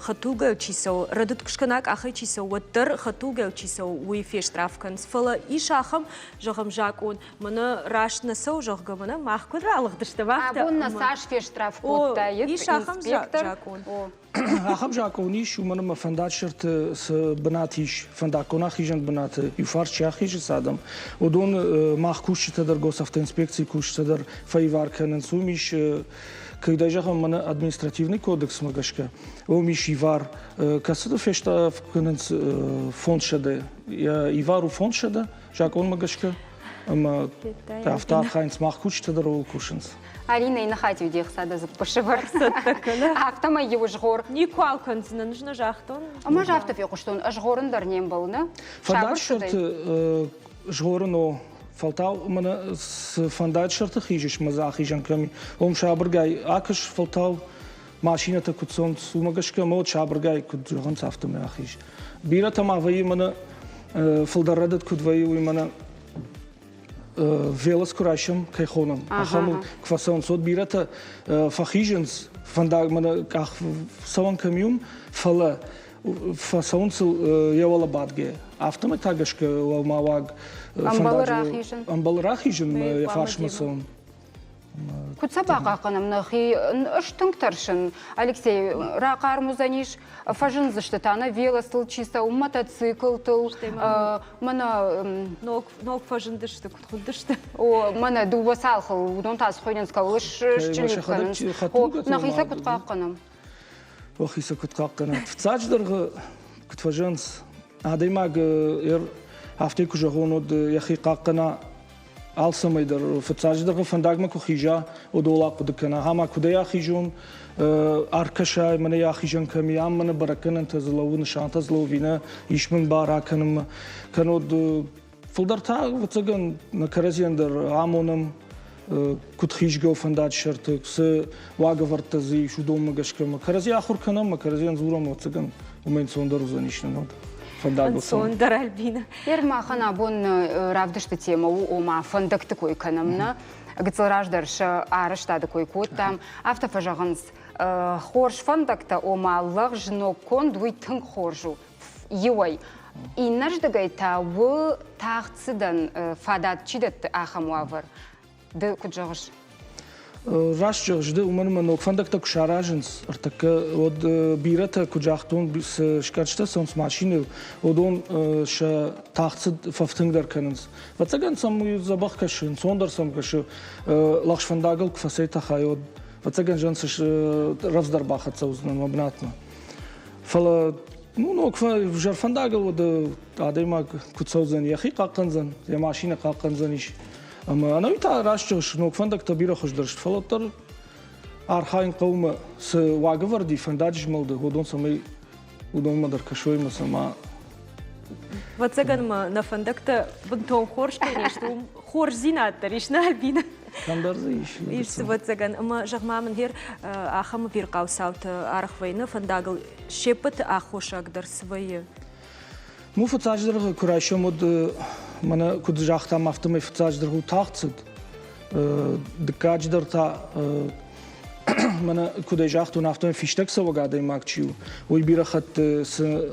хӕдтулгӕйыл чи цӕуы, рӕдыд куы скӕна къахӕй чи цӕуы, уӕддӕр хӕдтулгӕйыл чи цӕуы, уый фестъраф кӕнынц. Фӕлӕ ис ахӕм, зӕгъӕм, закъон, мӕнӕ раст нӕ цӕуы, зӕгъгӕ, мӕнӕ мах куыд ралыгъдыстӕм, афтӕ. Абон нӕ цас фестъраф кодтаид ис ахӕм закъон. Ахӕм закъон ис, уымӕн ӕмӕ фӕндагсӕрты цы бынат ис, фӕндаггон ахизӕн бынаты иу фарс чи ахизы адӕм, уыдон мах кусджытӕ дӕр, госавтоинспекцийы кусджытӕ дӕр фӕивар кӕнынц. Уым ис, кӕй зӕгъӕм, мӕнӕ административный кодексмӕ гӕсгӕ, уым ис ивар, кӕцыты фестъӕф кӕнынц 500. Ивар у 500 закъонмӕ гӕсгӕ, ӕмӕ афтӕ архайынц, мах кусджытӕ дӕр ууыл кусынц. Алинӕйы ныхатиу де хца дӕ дзыппы сывӕр. Афтӕмӕй иу згъор. Никуал кӕндзынӕн, ӕз нӕ загътон. Ӕмӕ ӕз афтӕ фехъуыстон, ӕзгъорын дӕр не мбӕлы, нӕ? Фӕндагсӕрты згъорын о, фӕлтау мӕнӕ цы фӕндаджы сӕрты хизыс мӕ дзы ахизӕн кӕм и, уым сабыргай акӕс, фӕлтау машинӕтӕ куыд цӕуынц, уымӕ гӕсгӕ мӕ уӕд сабыргай куыд зӕгъынц, афтӕмӕй ахиз. Бирӕтӕ ма вӕййы мӕнӕ фылдӕр рӕдыд куыд вӕййы, уый мӕнӕ велос куы райсӕм, кӕй хонӕм, ахӕмыл куы фӕцӕуынц, уӕд бирӕтӕ фӕхизынц фӕндаг мӕнӕ къах цӕуӕн кӕм и, фӕлӕ фӕцӕуынц ыл йӕ уӕлӕ бадгӕ. Афтӕмӕй та гӕсгӕ уӕлмӕуаг ӕмбалы рахизын йӕ фарсмӕ цӕуын. Куыд сӕ бахъахъхъӕнӕм нӕхи? Ӕз тынг тӕрсын. Алексей, рахъарм уыдзӕнис, фӕзындзысты та нӕ велостыл чи цӕуы, мотоциклтыл, мӕнӕ... Ног фӕзындысты, куыд хуындысты? О, мӕнӕ дыууӕ цалхыл, уыдон та схуыйнынц, кӕуыл счылип кӕнынц. Нӕхи сӕ куыд хъахъхъӕнӕм? Охи сӕ куыд хъахъхъӕнӕм? Фыццаджыдӕр куыд фӕзынынц, адӕймаг афтӕ куы зӕгъон, уӕд йӕхи хъахъхъӕна алцӕмӕй дӕр фыццаджыдӕр фӕндагмӕ куы хиза, уыдол ахъуыды кӕна, ӕмӕ куыдӕй ахизон, ӕркӕсай, мӕнӕ ахизӕн кӕм и, ам мӕнӕ бӕрӕггӕнӕнтӕ дзы лӕууы, нысантӕ дзы лӕууы, нӕ ис мын бар акӕнынмӕ. Кӕннод фылдӕр та, ӕвӕццӕгӕн, нӕ кӕрӕдзийӕн дӕр амонӕм, куыд хизгӕ у фӕндаджы сӕрты, цы уагӕвӕрдтӕ дзы ис, уыдонмӕ гӕсгӕ ма кӕрӕдзи ахуыр кӕнӕм, ма кӕрӕдзийӕн дзурӕм, ӕвӕццӕгӕн, уымӕй ӕнцондӕр уыдзӕнис нын уӕд фӕндагыл цӕуын. Ӕнцондӕр, Альбина. Ер махӕн абон равдысты темӕ у, ома фӕндӕгты кой кӕнӕм нӕ. Гыццыл раздӕр сӕ арӕзтады кой кодтам. Афтӕ фӕзӕгъынц, хорз фӕндӕгтӕ, ома лӕгъз ногконд, уый тынг хорз у. Иуӕй. Иннӕрдыгӕй та у тагъд цыдӕн фадат чи дӕтты, ахӕм уавӕр. Ды куыд зӕгъыс? Раст зӕгъыс ды, уымӕн ӕмӕ ног фӕндӕгтӕ куы саразынц, ӕртӕккӕ уӕд бирӕтӕ, куыд загътон, цы скъӕрджытӕ цӕуынц машинӕйыл, уыдон сӕ тагъд цыд фӕфтынгдӕр кӕнынц. Ӕвӕццӕгӕн сӕм уый дзӕбӕх кӕсы, ӕнцондӕр сӕм кӕсы, лӕгъз фӕндагыл куы фӕцӕйтӕхай, уӕд ӕвӕццӕгӕн зӕн рӕвдздӕр бахӕццӕ уыдзынӕн мӕ бынатмӕ. Фӕлӕ ну, ног ӕвзӕр фӕндагыл уӕд адӕймаг куыд цӕудзӕн, йӕхи хъахъхъӕндзӕн, йӕ машинӕ хъахъхъӕндзӕнис. Ӕмӕ ӕнӕуи та раст зӕгъыс, ног фӕндӕгтӕ бирӕ хуыздӕр сты, фӕлӕ уӕддӕр архайын хъӕуы мӕ цы уагӕвӕрд и фӕндаджы змӕлды, уыдон цӕмӕй уыдонмӕ дӕр кӕсой ӕмӕ сӕ ма Ӕвӕццӕгӕн ма нӕ фӕндӕгтӕ бынтон хорз кӕй не сты, уым хорздзинад дӕр ис нӕ, Альбина? Кӕмдӕр дзы ис. Ис, ӕвӕццӕгӕн. Ӕмӕ зӕгъ-ма мын, гъер ахӕм ӕвирхъау цаутӕ арӕх вӕййы нӕ фӕндагыл, се ппӕты аххосаг дӕр цы вӕййы? Ну, фыццаджыдӕр куы райсӕм, уӕд мӕнӕ куыд загътам, афтӕмӕй фыццаджыдӕр у тагъд цыд. Дыккаджыдӕр та мӕнӕ куыд ӕй загътон, афтӕмӕй фистӕгцӕуӕг адӕймаг чи у, уый бирӕ хатт цы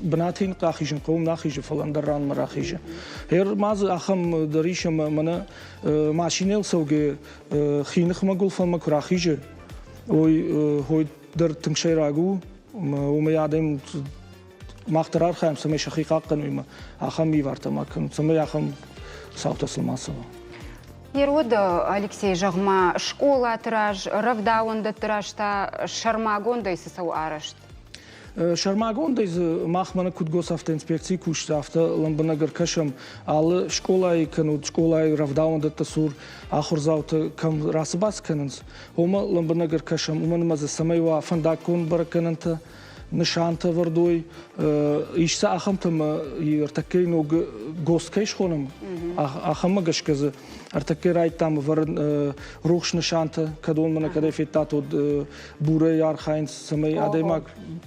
бынаты йын рахизын хъӕуы, нӕ ахизы, фӕлӕ ӕндӕр ранмӕ рахизы. Гъер ма дзы ахӕм дӕр ис, ӕмӕ мӕнӕ машинӕйыл цӕугӕ хи ныхмӕ гуылфӕнмӕ куы рахизы, уый хой дӕр тынг сӕйраг у, уымӕй адӕм мах дӕр архайӕм, цӕмӕй сӕхи хъахъхъӕной ӕмӕ ахӕм ивартӕ ма кӕнут, цӕмӕй ахӕм цаутӕ сыл ма цӕуа. Ероды Алексей, зӕгъ-ма, скъолаты раз, рӕвдауӕндӕтты раз та сӕрмагондӕй цы цӕуы арӕзт? Сӕрмагондӕй дзы мах мӕнӕ куыд госавтоинспекцийы кусджытӕ, афтӕ лӕмбынӕг ӕркӕсӕм алы скъолайы кӕнут, скъолайы рӕвдауӕндӕтты цур ахуырдзаутӕ кӕм рацыбац кӕнынц, уымӕ лӕмбынӕг ӕркӕсӕм, уымӕн ӕмӕ дзы цӕмӕй уа фӕндаггон бӕрӕггӕнӕнтӕ, нысантӕ ӕвӕрдой. Ис сӕ ахӕмтӕ ӕмӕ ӕртӕккӕйы ног ГОСТ кӕй схонӕм, ахӕммӕ гӕсгӕ дзы ӕртӕккӕ райдтам ӕвӕрын рухс нысантӕ, кӕдон мӕнӕ кӕдӕй федтат, уӕд бурӕй архайынц, цӕмӕй адӕймаг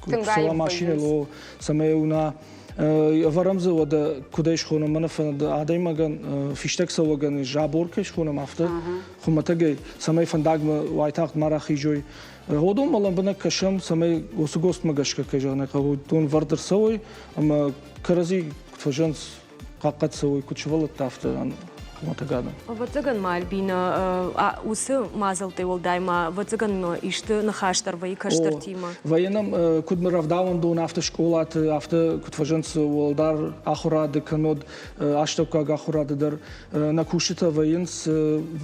цӕуа машинӕйыл, цӕмӕй уына. Ӕвӕрӕм дзы уӕдӕ куыдӕй схонӕм, мӕнӕ фӕнды адӕймагӕн фистӕгцӕуӕгӕн забор кӕй схонӕм, афтӕ хуымӕтӕгӕй, цӕмӕй фӕндагмӕ уайтагъд ма рахизой. Уыдонмӕ лӕмбынӕг кӕсӕм, цӕмӕй уыцы ГОСТ-мӕ гӕсгӕ кӕй зӕгъын ӕй хъӕуы, уыдон вӕрд ӕрцӕуой ӕмӕ кӕрӕдзи куыд фӕзӕгъынц, хъахъхъӕд цӕуой, куыд сывӕллӕттӕ, афтӕ хуымӕтӕг адӕм. Ӕвӕццӕгӕн ма, Альбина, уыцы мадзӕлттӕй уӕлдай ма, ӕвӕццӕгӕн, исты ныхас дӕр вӕййы кӕстӕртимӕ. Вӕййы нӕм куыд рӕвдауӕндон, афтӕ скъолаты, афтӕ куыд фӕзӕгъынц, уӕлдӕр ахуырады, кӕннод астӕуккаг ахуырады дӕр нӕ кусджытӕ вӕййынц,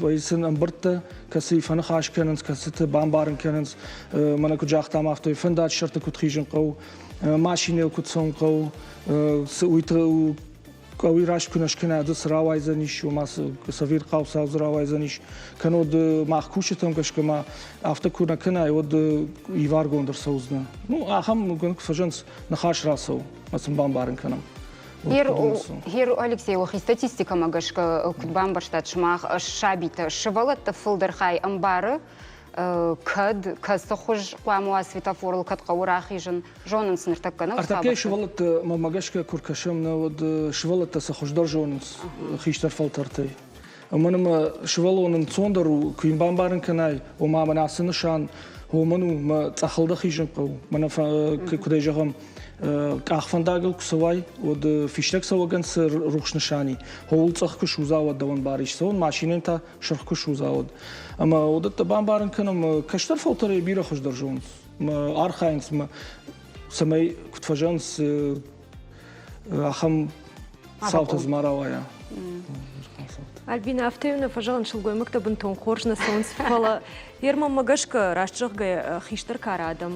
вӕййы сын ӕмбырдтӕ, кӕцыйы фӕныхас кӕнынц, кӕцыты бамбарын кӕнынц, мӕнӕ куыд загътам, афтӕ фӕндаджы сӕрты куыд хизын хъӕуы, машинӕйыл куыд цӕуын хъӕуы, уый хъӕуи раст куы нӕ скӕна, дзы цы рауайдзӕнис, ома цы ӕвирхъау цау дзы рауайдзӕнис. Кӕннод мах кусджытӕм гӕсгӕ ма афтӕ куы нӕ кӕнай, уӕд иваргонд ӕрцӕудзынӕ. Ну, ахӕм куы фӕзӕгъынц, ныхас рацӕуы, ӕмӕ сын бамбарын кӕнӕм. Гер Алексей, уӕхи статистикӕмӕ гӕсгӕ куыд бамбӕрстат сымах сабитӕ, сывӕллӕтты фылдӕр хай ӕмбары, кӕд, кӕцы хуыз хъуамӕ уа светофорыл, кӕд хъӕуы рахизын, зонынц ныртӕккӕ нӕ? Ӕртӕккӕ сывӕллӕттӕ мӕнмӕ гӕсгӕ куы ркӕсӕм, нӕ, уӕд сывӕллӕттӕ сӕ хуыздӕр зонынц хистӕр фӕлтӕртӕй. Уымӕн ӕмӕ сывӕллон ӕнцондӕр у, куы йын бамбарын кӕнай, ома мӕнӕ ацы нысан уымӕн у, мӕ цъӕхыл дӕ хизын хъӕуы. Мӕнӕ куыдӕй зӕгъӕм, къахвӕндагыл куы цӕуай, уӕд фистӕг цӕуӕгӕн цы рухс нысан и, ууыл цъӕх куы судза, уӕд дӕуӕн бар ис цӕуын, машинӕйӕн та сырх куы судза, уӕд. Ӕмӕ уыдӕттӕ бамбарын кӕнӕм, кӕстӕр фӕлтӕрӕй бирӕ хуыздӕр зонынц, архайынц, цӕмӕй куыд фӕзӕгъынц, ахӕм цаутӕ дзы ма рауайа. Альбина, афтӕ нӕ фӕзӕгъын, сылгоймӕгтӕ бынтон хорз нӕ цӕуынц, фӕлӕ Ермӕммӕ гӕсгӕ, раст зӕгъгӕйӕ, хистӕр кары адӕм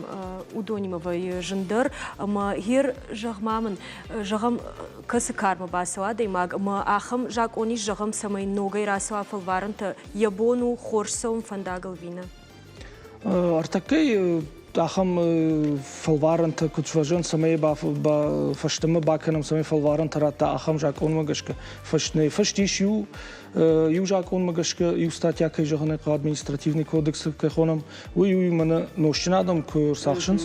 уыдонимӕ вӕййы зындӕр. Ӕмӕ гъер, зӕгъ-ма мын, зӕгъӕм, кӕцы кармӕ бацӕуа адӕймаг ӕмӕ ахӕм закъон ис, зӕгъӕм, цӕмӕй ногӕй рацӕуа фӕлварӕнтӕ, йӕ бон у хорз цӕуын фӕндагыл ӕви нӕ? Ӕртӕккӕйы ахӕм фӕлварӕнтӕ куыд фӕзӕн, цӕмӕй фӕстӕмӕ бакӕнӕм, цӕмӕй фӕлварӕнтӕ радта ахӕм закъонмӕ гӕсгӕ. Фыст нӕй. Фыст ис иу, иу закъонмӕ гӕсгӕ, иу статья, кӕй зӕгъын ӕй хъӕуы, административный кодекс кӕй хонӕм, уый у, мӕнӕ нозтджын адӕм куы рцахсынц,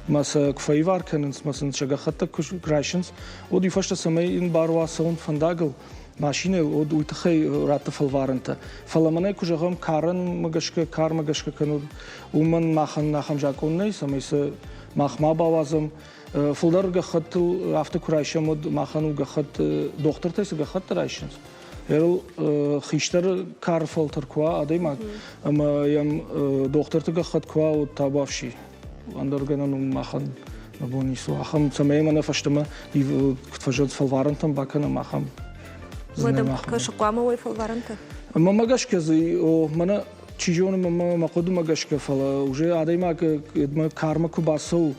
мӕ сӕ куы фӕивар кӕнынц, мӕ сын сӕ гӕххӕттӕ куы райсынц, уӕд уый фӕстӕ цӕмӕй йын бар уа цӕуын фӕндагыл, машинӕйыл, уӕд уый тыххӕй радты фӕлварӕнтӕ. Фӕлӕ мӕнӕ куы зӕгъӕм, карӕнмӕ гӕсгӕ, кармӕ гӕсгӕ кӕнут, уымӕн махӕн ахӕм закъон нӕй, цӕмӕй сӕ мах ма бауадзӕм. Фылдӕр гӕххӕттыл афтӕ куы райсӕм, уӕд махӕн у гӕххӕтт, дохтыртӕй цы гӕххӕтт райсынц, Эрл хистӕр кары фӕлтӕр куы уа адӕймаг, ӕмӕ йӕм дохтырты гӕххӕтт куы уа, уӕд табуафси. Ӕндӕр гӕнӕн у махӕн нӕ бон ницы у. Ахӕм, цӕмӕй мӕнӕ фӕстӕмӕ куыд фӕзӕгъынц, фӕлварӕнтӕм бакӕнӕм, ахӕм. Уӕдӕ кӕсы хъуамӕ уой фӕлварӕнтӕ? Мӕнмӕ гӕсгӕ дзы, мӕнӕ чи зоны, мӕ хъуыдымӕ гӕсгӕ, фӕлӕ уже адӕймаг кармӕ куы бацӕуы,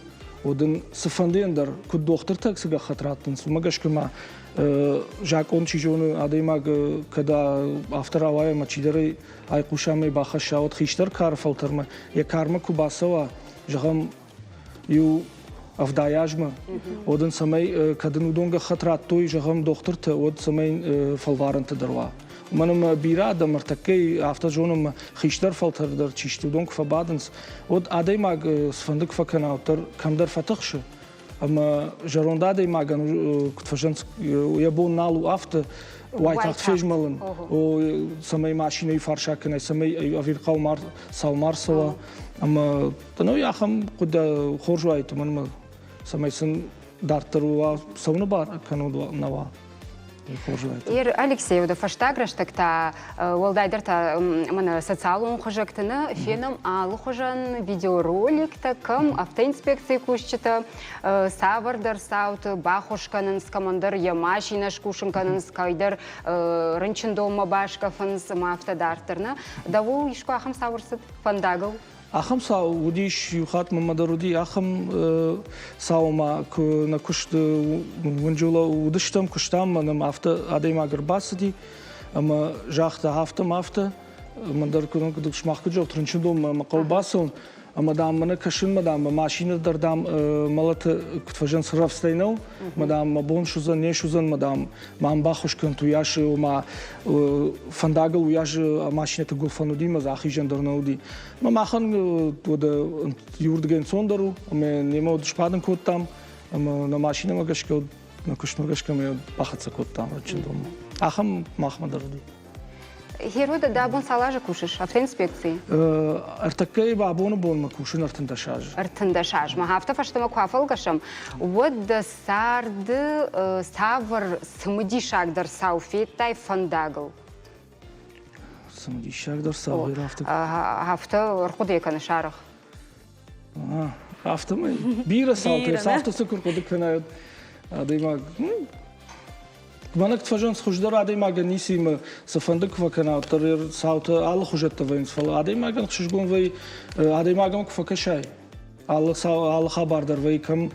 уӕд ын цыфӕндыйӕн дӕр, куыд дохтыртӕ цы гӕххӕтт раттынц, уымӕ гӕсгӕ ма закъон чи зоны, адӕймаг кӕд афтӕ рауайа ӕмӕ чидӕр ӕй айхъуса ӕмӕ бахӕсса, уӕд хистӕр кары фӕлтӕрмӕ йӕ кармӕ куы бацӕуа, зӕгъӕм, иу 70 азмӕ, уӕд ын цӕмӕй, кӕд ын уыдон гӕххӕтт радтой, зӕгъӕм, дохтыртӕ, уӕд цӕмӕй фӕлварӕнтӕ дӕр уа. Уымӕн ӕмӕ бирӕ адӕм ӕртӕккӕ афтӕ зонынмӕ хистӕр фӕлтӕр дӕр чи сты, уыдон куы фӕбадынц, уӕд адӕймаг цыфӕнды куы фӕкӕна, уӕддӕр кӕмдӕр фӕтыхсы. Ӕмӕ зӕронд адӕймагӕн куыд фӕзӕгъынц, йӕ бон нал у афтӕ уайтагъд фезмӕлын, цӕмӕй машинӕйы фарс акӕнай, цӕмӕй ӕвирхъау цау ма рцӕуа. Ӕмӕ ну, ахӕм хъуыды хорз уаид, уымӕн ӕмӕ цӕмӕй сын дарддӕр уа цӕуыны бар кӕнон нӕ уа. Ир Алексей, уыды фӕстаг рӕстӕг та, уӕлдайдӕр та мӕнӕ социалон хуызӕгты нӕ фенӕм алыхуызӕн видеороликтӕ, кӕм автоинспекцийы кусджытӕ цавӕрдӕр цауты баххуыс кӕнынц, кӕмӕндӕр йӕ машинӕ скусын кӕнынц, кӕйдӕр рынчындонмӕ баскъӕфынц ӕмӕ афтӕ дарддӕр. Нӕ дӕуыл искуы ахӕм цау ӕрцыд фӕндагыл? Ахӕм цау уыдис, иу хатт мӕнмӕ дӕр уыди ахӕм цау, ӕмӕ куы нӕ куысты уынджы уыдыстӕм, куыстам, мӕ нӕм афтӕ адӕймаг ӕрбацыди ӕмӕ загъта, афтӕ мӕ афтӕ, мӕн дӕр куыд сымах куыд зӕгъут, рынчындонмӕ мӕ хъӕуы бацӕуын, ӕмӕ, дам, мӕнӕ кӕсынмӕ, дам, мӕ машинӕ дӕр, дам, мӕлӕты куыд фӕзӕгъынц, рӕвдзӕй нӕу, мӕ, дам, мӕ бон суыдзӕн, не суыдзӕн, мӕ, дам, мӕм баххуыс кӕнут, уыйас, ома, фӕндагыл уыйас машинӕты гуылфӕн уыди, мӕ дзы ахизӕн дӕр нӕ уыди. Мӕ махӕн уӕдӕ иуырдыгӕй ӕнцондӕр у, ӕмӕ немӕ уӕд сбадын кодтам, ӕмӕ нӕ машинӕмӕ гӕсгӕ. Мӕ куыстмӕ гӕсгӕ мӕ бахӕццӕ кодтам рынчындонмӕ. Ахӕм махмӕ дӕр уыди. Герода, дӕ абон цал азы кусыс автоинспекцийы? Ӕртӕккӕйы абоны бонмӕ кусын 13 азы. 13 азмӕ. Афтӕ фӕстӕмӕ куы афӕлгӕсӕм, уӕд дӕ царды цавӕр цымыдисагдӕр цау федтай фӕндагыл? Цымыдисагдӕр цау афтӕ. Афтӕ ӕрхъуыды кӕныс арӕх. Афтӕмӕй бирӕ цаутӕ, афтӕ цы куы рхъуыды кӕнай, адӕймаг Мӕнӕ куыд фӕзӕгъынц, хуыздӕр адӕймагӕн ницыимӕ цыфӕнды куы фӕкӕна, уӕддӕр цаутӕ алыхуызӕттӕ вӕййынц, фӕлӕ адӕймагӕн ӕхсызгон вӕййы, адӕймагӕн куы фӕкӕсай, алы, алы хабар дӕр вӕййы, кӕм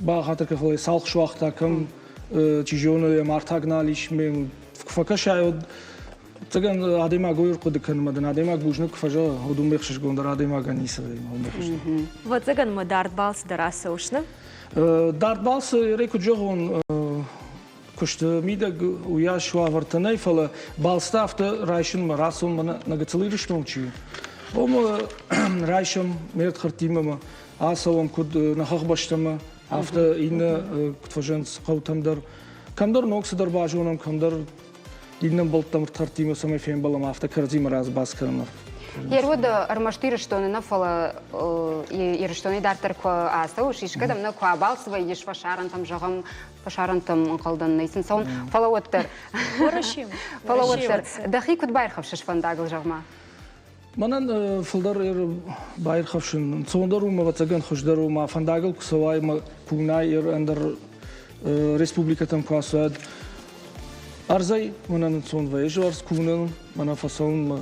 бахатыр кӕн, фӕлӕ цалх суагъта, кӕм, чи зоны, йӕм артаг нал ис, куы фӕкӕсай, уӕд ӕцӕгӕн адӕймаг уый ӕрхъуыды кӕнынмӕ дын адӕймаг бузныг куы фӕзӕгъы, уӕд уымӕй ӕхсызгондӕр адӕймагӕн ницы вӕййы, уымӕй хуыздӕр. Ӕвӕццӕгӕн мӕ дард балцы дӕр ацӕуыс, нӕ? Дард балцы, куыд зӕгъон, куысты мидӕг уыйас уавӕртӕ нӕй, фӕлӕ балцтӕ афтӕ райсынмӕ рацӕуынмӕ нӕ гыццыл Ирыстон чи у, уым райсӕм ме рдхӕрдтимӕ мӕ ацӕуӕм куыд нӕ хӕхбӕстӕмӕ, афтӕ иннӕ куыд фӕзӕгъынц хъӕутӕм дӕр. Кӕмдӕр ног цыдӕр базонӕм, кӕмдӕр иннӕ ӕмбӕлттӕм ӕрдхӕрдтимӕ цӕмӕй фембӕлӕм, афтӕ кӕрӕдзимӕ разбас кӕнӕм. Еруд ӕрмӕст Ирыстоны нӕ, фӕлӕ Ирыстонӕй дарддӕр куы ацӕуыс, искӕдӕм нӕ куы абалц вӕййыс фӕсарӕнтӕм, зӕгъӕм, фӕсарӕнтӕм ӕнхъӕлдӕн нӕ сын цӕуын, фӕлӕ уӕддӕр. Фӕлӕ уӕддӕр дӕхи куыд баирхӕфсыс фӕндагыл, зӕгъ-ма? Мӕнӕн фылдӕр баирхӕфсын ӕнцондӕр у, ӕвӕццӕгӕн хуыздӕр у, ма фӕндагыл куы цӕуай, ма куы уынай ӕндӕр республикӕтӕм куы ацӕуӕд. Ӕрдзӕй мӕнӕн ӕнцон вӕййы, ӕрдз куы уынын, мӕнӕ фӕцӕуынмӕ,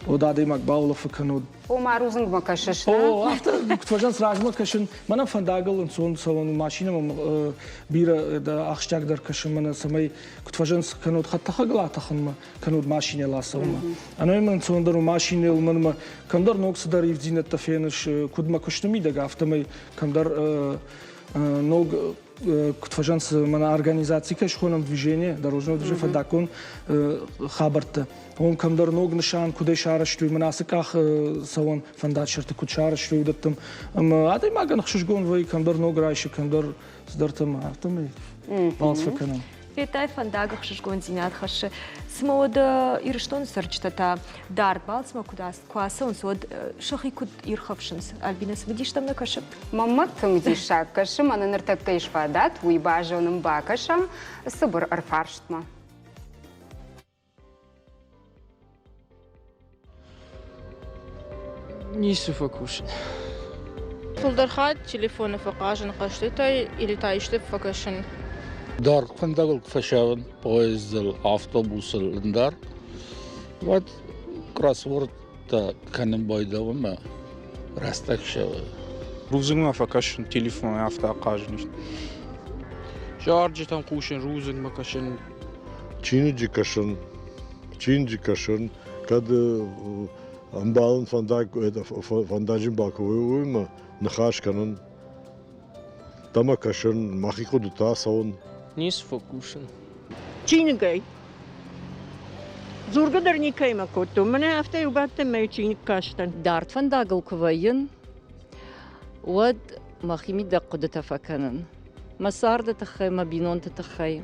уӕд адӕймаг баулӕфы кӕнод. Ома рудзынгмӕ кӕсыс? О, афтӕ куыд фӕзӕгъынц, размӕ кӕсын. Мӕнӕн фӕндагыл ӕнцон цӕуӕн у, машинӕмӕ бирӕ ахсджиагдӕр кӕсын мӕнӕ, цӕмӕй куыд фӕзӕгъынц, кӕнод хӕдтӕхӕгыл атӕхынмӕ, кӕнод машинӕйыл ацӕуынмӕ. Ӕнӕуи мын ӕнцондӕр у машинӕйыл, мӕнмӕ кӕмдӕр ног цыдӕр ивддзинӕдтӕ феныс, куыд мӕ куысты мидӕг, афтӕмӕй кӕмдӕр ног куыд фӕзӕгъынц, мӕнӕ организаци кӕй схонӕм движение, дорожное движение, фӕндаггон хабӕрттӕ. Уым кӕмдӕр ног нысан куыдӕй сарӕзтой, мӕнӕ ацы къах цӕуӕн фӕндагсӕрты куыд сарӕзтой, уыдӕттӕм. Ӕмӕ адӕймагӕн ӕхсызгон вӕййы, кӕмдӕр ног райсы, кӕмдӕр цыдӕртӕ ӕмӕ афтӕмӕй балц фӕкӕнӕм. Федтай фӕндаг ӕхсызгондзинад хӕссы. Цымӕ уӕдӕ Ирыстоны цӕрджытӕ та дард балцмӕ куыд куы ацӕуынц, уӕд сӕхи куыд ирхӕфсынц? Альбина, цымыдистӕм нӕ кӕсы? Мӕнмӕ тынг диссаг кӕсы, мӕнӕ ныртӕккӕ ис фадат, уый базонын бакӕсӕм цыбыр ӕрфарстмӕ. Ницы фӕкусын. Фылдӕр хатт телефоны фӕхъазын хъӕзтытӕй или та исты фӕкӕсын. Даргъ фӕндагыл куы фӕцӕуын поездыл, автобусыл ӕндӕр, уӕд кроссвордтӕ кӕнын байдайын ӕмӕ рӕстӕг ссӕуы. Рудзынгмӕ фӕкӕсын, телефонӕй афтӕ ахъазын. Зарджытӕм хъусын, рудзынгмӕ кӕсын. Чиныджы кӕсын, чиныджы кӕсын, кӕд ӕмбӕлын фӕндаг, фӕндаджы бакуы, уыимӕ ныхас кӕнын, дӕмӕ кӕсын, мӕхи хъуыдытӕ ацӕуын. Ницы фӕкусын. Чиныгӕй. Дзургӕ дӕр никӕимӕ кодтон. Мӕнӕ афтӕ иу бадтӕн мӕ чиныг кастӕн. Дард фӕндагыл куы вӕййын, уӕд мӕхимидӕг хъуыдытӕ фӕкӕнын. Мӕ царды тыххӕй, мӕ бинонты тыххӕй.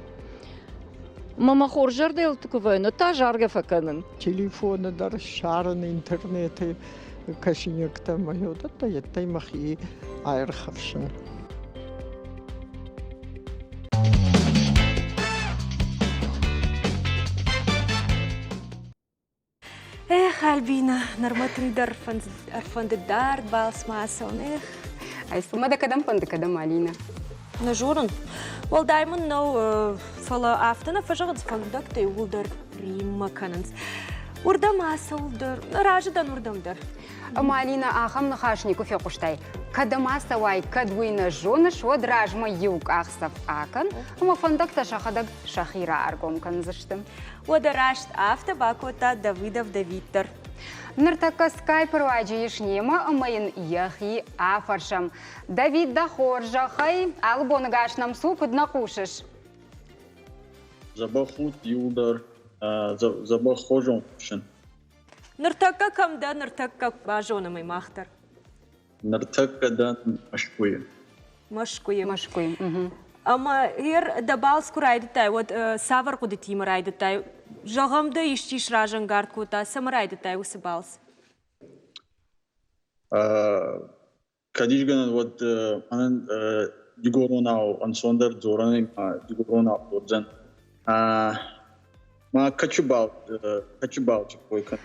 Мӕ мӕ хорз зӕрдӕйыл куы вӕййын, уӕд та заргӕ фӕкӕнын. Телефоны дӕр ссарын интернеты кӕсинӕгтӕ мӕ уыдӕттӕ йедтӕй мӕхи аирхӕфсын. Эх, Альбина, нырма тынгдӕр ӕрфӕндыд дард балцмӕ ацӕуын, эх. Ай цымӕ дӕ кӕдӕм фӕнды, кӕдӕм, Алина? Нӕ зонын. Уӕлдай мын нӕу, фӕлӕ афтӕ нӕ фӕзӕгъынц, фӕндӕгтӕ иууылдӕр Риммӕ кӕнынц. Уырдӕм ацӕуыл дӕр, разы дӕн уырдӕм дӕр. Ӕмӕ, Алина, ахӕм ныхас никуы фехъуыстай. Кӕдӕм ацӕуай, кӕд уый нӕ зоныс, уӕд размӕ иу къахдзӕф акӕн, ӕмӕ фӕндӕгтӕ сӕхӕдӕг сӕхи рааргом кӕндзысты. Уӕдӕ раст афтӕ бакодта Давыдов Давид дӕр. Ныртӕккӕ скайпы руаджы ис немӕ ӕмӕ йын йӕхи афӕрсӕм. Давид, дӕ хорзӕхӕй, алы боныгас нӕм цу, куыд нӕ хъусыс? Дзӕбӕх ут иуылдӕр, дзӕбӕх хорзон хъусын. Ныртӕккӕ кӕм дӕ, ныртӕккӕ базонӕм ӕй мах дӕр. Ныртӕккӕ дӕн Мӕскуыйы. Мӕскуыйы. Мӕскуыйы. Ӕмӕ ер дӕ балц куы райдыдтай, уӕд цавӕр хъуыдытимӕ райдыдтай? Зӕгъӕм дӕ исчи сразӕнгард кодта, цӕмӕ райдыдтай уыцы балц? Кӕд ис гӕнӕн, уӕд мӕнӕн дигоронау ӕнцондӕр дзорӕн ма дигоронау дзордзӕн. Ма кӕчыбал кӕчыбал кой кӕн.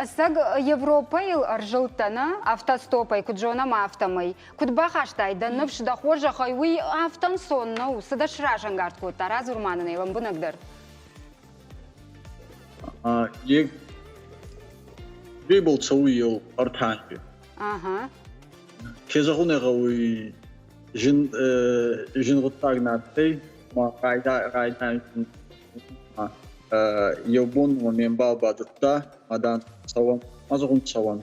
Ӕцӕг Европӕйыл ӕрзылдтӕ, нӕ? Автостопӕй, куыд зонӕм, афтӕмӕй. Куыд бахастай дӕ ныфс, дӕ хорзӕхӕй, уый афтӕ ӕнцон нӕу. Цы дӕ сразӕнгард кодта? Радзур ма нын ӕй лӕмбынӕгдӕр. Е цӕуй еу ӕртӕнги. Ке зӕгъун ӕй гъӕуй, зин зин гъуддаг нӕ адтӕй, ма райдайӕн еу бон мӕ ме мбал бадзурдта, ма, дан, цӕуӕн, ма зӕгъун цӕуӕн.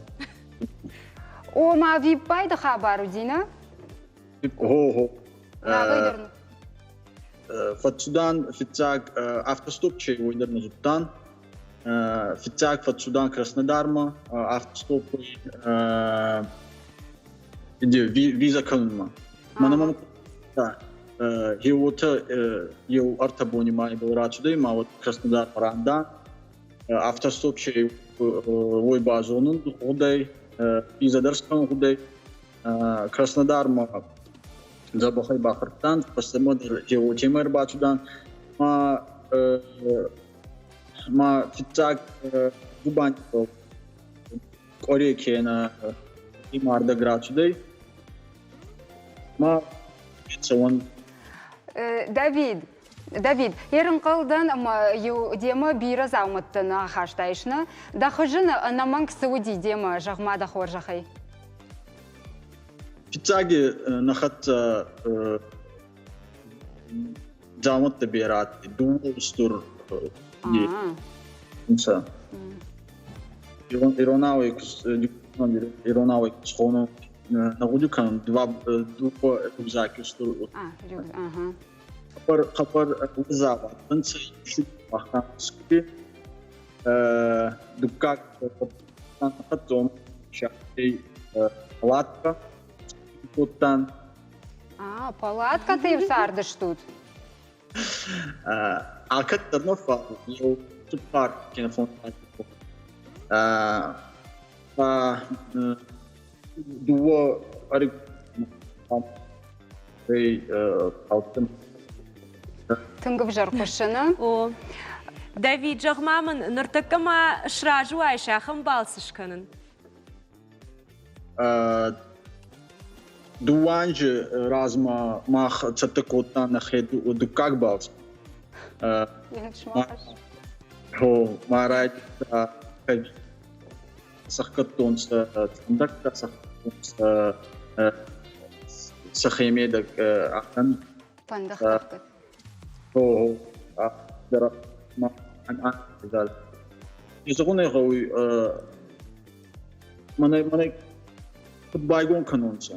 Ома виппайды хабар уыди, нӕ? Гъо, гъо. Фӕццудан фиццаг автостоп чи уой дӕр нӕ зудтан. Фиццаг фӕццудан Краснодармӕ автостопӕй виза кӕнунмӕ. Мӕнӕ мӕм уотӕ еу ӕртӕ бони ма ибӕл рацудӕй, ма вот Краснодармӕ ранда. Автостоп чи уой базонун гъудӕй, виза дӕр скӕнун гъудӕй. Краснодармӕ дзӕбӕхӕй бахӕрдтан, фӕстӕмӕ дӕр уотемӕй ӕрбацудан. Ма ма фиццаг дзубандибӕл къуӕре кенӕ мардӕг рацудӕй. Ма цӕуӕн. Давид, Давид, ерынхъӕл дӕн ӕмӕ иу демӕ бирӕ дзаумӕттӕ нӕ ахастаис, нӕ? Дӕ хызыны ӕнӕмӕнг цы уыди демӕ, зӕгъ-ма дӕ хорзӕхӕй. Фиццаги нӕ хӕццӕ дзаумӕттӕ берӕ адтӕй, дууӕ устур нцӕ. Иронауӕй иронауӕй схонун нӕ гъуди кӕнун два дууӕ рюкзаки устур. Хъӕбӕр хъӕбӕр узав адтӕнцӕ Махански дуккаг хӕццон шахтей палатка кодтан. А, палаткӕты-иу цардыстут? Алкӕддӕр нӕ фал еу цуппар кенӕ фондз Дууӕ ӕрыгон Тынг ӕвзӕр хъуысы, нӕ? О. Давид, зӕгъ-ма мын, ныртӕккӕ ма сразы уаис ахӕм балц скӕнын? Дыууӕ анзы размӕ мах цӕттӕ кодтам нӕхе дуккаг балц. Ма райдыдта сӕхгӕдтонцӕ фӕндӕгтӕ, сӕхгӕдтонцӕ сӕхемедӕг адӕн. Фӕндӕгтӕ. Зӕгъун ӕй гъӕуй, мӕнӕ мӕнӕ куд байгон кӕнонцӕ.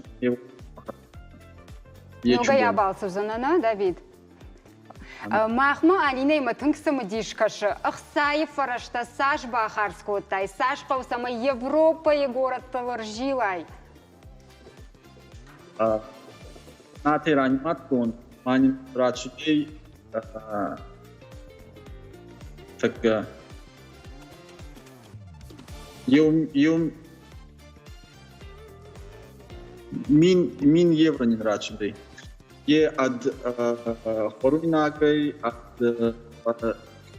Ногӕй абалц уыдзынӕ, нӕ, Давид? Махмӕ Алинӕимӕ тынг цымыдис кӕсы, ӕхцайы фӕрӕзтӕ цас бахардз кодтай, цас хъӕуы, цӕмӕй Европӕйы горӕттыл ӕрзилай? Нате ранимадтон, ма нин рацудӕй тӕккӕ еу еу мин мин евро нин рацудӕй. Е ӕд хуӕруйнагӕй, ӕд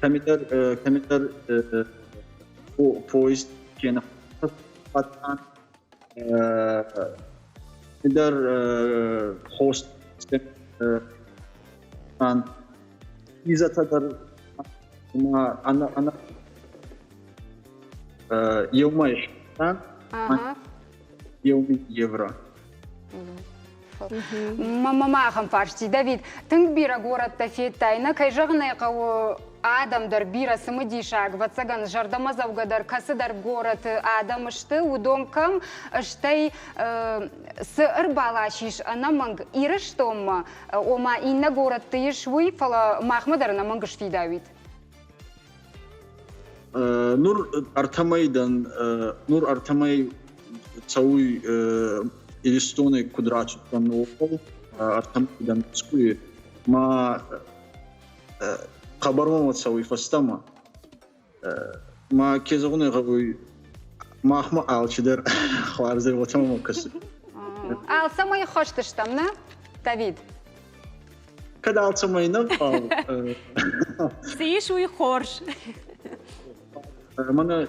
кӕмидӕр кӕмидӕр поезд кенӕ фӕдтан, кӕмидӕр хост изӕтӕ дӕр ма ӕнӕ ӕнӕ еумӕ еу евро. Мӕ ахӕм фарсти, Давид, тынг бирӕ горӕттӕ федтай, нӕ кӕй зӕгъын ӕй хъӕуы, адӕм дӕр бирӕ цымыдисаг, ӕвӕццӕгӕн, зӕрдӕмӕдзӕугӕ дӕр кӕцыдӕр горӕты адӕм сты, уыдон кӕм, стӕй цы ӕрбаласис ӕнӕмӕнг Ирыстонмӕ, ома иннӕ горӕтты ис уый, фӕлӕ махмӕ дӕр ӕнӕмӕнг сфидауид. Нур ӕртӕмӕй дӕн, нур ӕртӕмӕй цӕуй Иристонӕй куд рацудтӕн, уобӕл ӕртӕмӕй дӕн Мӕскуй. Ма хъӕбӕр мӕмӕ цӕуй фӕстӕмӕ. Ма ке зӕгъун ӕй гъӕуй, махмӕ алчидӕр хуарзӕй уотӕ мӕмӕ кӕсуй. Алцӕмӕй хӕст стӕм, нӕ, Давид? Кӕд алцӕмӕй нӕ, фал Цы ис, уый хорз. Мӕнӕ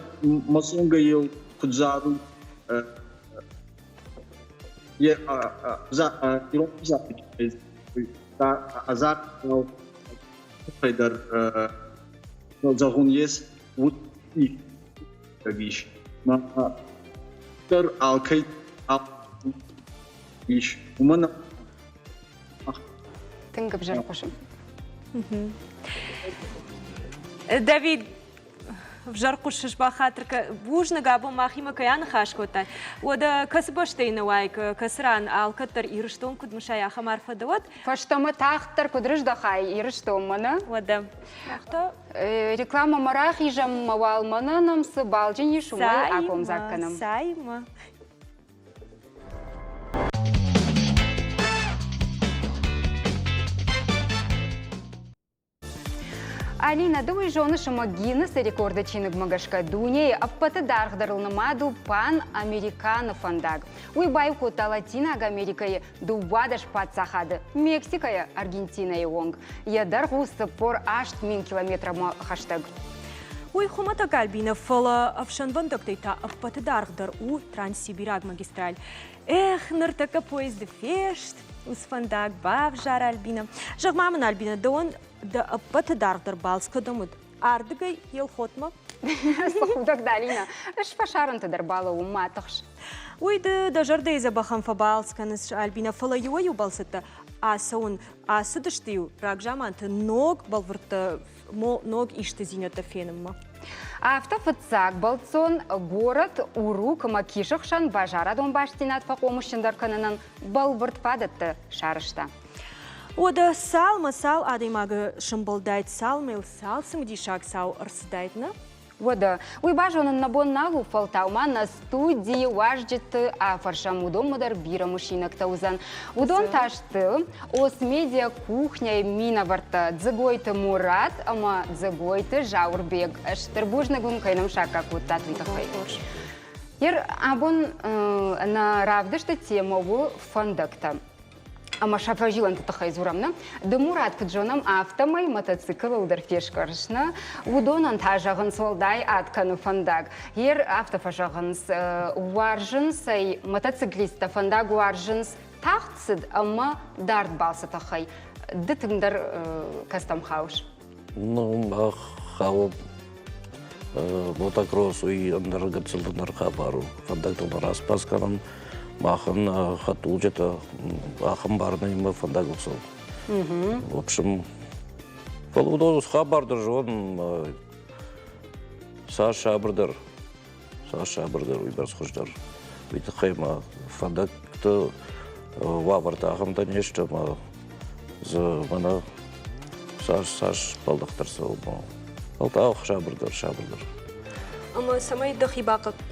мӕ зонгӕ еу куд заруй, е ирон азар туххӕй дӕр зӕгъун ес ис. Ма дӕр алкӕй ис. Уымӕн Тынг ӕвзӕр хъуысы. Давид, ӕвзӕр хъуысыс, бахатыр кӕ. Бузныг, абон махимӕ кӕй аныхас кодтай. Уӕдӕ кӕцы бӕстӕйы нӕ уай, кӕцы ран алкӕддӕр Ирыстон куыд мысай, ахӕм арфӕ дӕ уӕд. Фӕстӕмӕ тагъддӕр куыд рыздӕхай Ирыстонмӕ, нӕ? Уӕдӕ. Рекламӕмӕ рахизӕм, мӕ уал мӕнӕ нӕм цы балджын ис, уымӕй акомдзаг кӕнӕм. Цаймӕ. Алина, ды уый зоныс, ӕмӕ Гиннесы рекорды чиныгмӕ гӕсгӕ дунейы ӕппӕты даргъдӕрыл нымад у Пан-Американы фӕндаг. Уый баиу кодта Латинаг Америкӕйы 12 паддзахады Мексикӕйӕ Аргентинӕйы онг. Йӕ дӕргъ у 48 000 километрмӕ хӕстӕг. Уый хуымӕтӕг Альбина, фӕлӕ ӕфсӕнвӕндӕгтӕй та ӕппӕты даргъдӕр у Транссибираг магистраль. Эх, ныртӕккӕ поезды фест, уыцы фӕндаг бавзар, Альбина. Зӕгъ-ма мын, Альбина, дӕуӕн дӕ ӕппӕты даргъдӕр балц кӕдӕм уыд? Ардыгӕй Елхотмӕ? Цы худӕг дӕ, Алина, ӕз фӕсарӕнты дӕр балӕууын, ма тыхс. Уый ды дӕ зӕрдӕйы дзӕбӕхӕн фӕбалц кӕныс, Альбина, фӕлӕ иуӕй-иу бӕлцӕттӕ ацӕуын ацыдысты-иу рагзаманты ног бӕлвырдтӕ ног истыдзинӕдтӕ фенынмӕ. Афтӕ фыццаг бӕлццон горӕт Урук ӕмӕ Кисы хсӕн базарадон бастдзинад фӕхъомысджындӕр кӕнынӕн бӕлвырд фадӕттӕ сарӕзта. Уӕдӕ цал мӕ цал адӕймагы сӕмбӕлдаид, цал мӕ цал цымыдисаг цау ӕрцыдаид, нӕ? Уӕдӕ, уый базонын нӕ бон нал у, фӕлтау ма нӕ студийы уазджыты афӕрсӕм, уыдонмӕ дӕр бирӕ мысинӕгтӕ уыдзӕн. Уыдон та сты Осмедиа кухняйы минӕвӕрттӕ Дзыгойты Мурат ӕмӕ Дзыгойты Зауырбег. Стыр бузныг уын, кӕй нӕм саккаг кодтат, уый тыххӕй. Ер абон нӕ равдысты темӕ у фӕндӕгтӕ. Ӕмӕ сӕ фӕзилӕнты тыххӕй дзурӕм, нӕ? Ды, Мурат, куыд зонӕм, афтӕмӕй мотоциклыл дӕр фесгӕрс, нӕ? Уыдонӕн та зӕгъынц, уӕлдай ад кӕны фӕндаг. Ер афтӕ фӕзӕгъынц, уарзынц ӕй мотоциклисттӕ фӕндаг уарзынц тагъд цыд ӕмӕ дард балцы тыххӕй. Ды тынгдӕр кӕстӕм хауыс? Ну, мах хауы мотокросс, уый ӕндӕр гыццыл ӕндӕр хабар у. Фӕндӕгтыл нӕ распас кӕнӕм. Махӕн хӕдтулджытӕ ахӕм бар нӕй мӕ фӕндагыл цӕуын. В общем, фӕлӕ уыдон хабар дӕр зонын, цас сабырдӕр, цас сабырдӕр, уыйбӕрц хуыздӕр. Уый тыххӕй ма фӕндӕгты уавӕртӕ ахӕмтӕ не сты ӕмӕ дзы мӕнӕ цас цас бӕллӕхдӕр цӕуы фӕлтау сабырдӕр, сабырдӕр. Ӕмӕ цӕмӕй дӕхи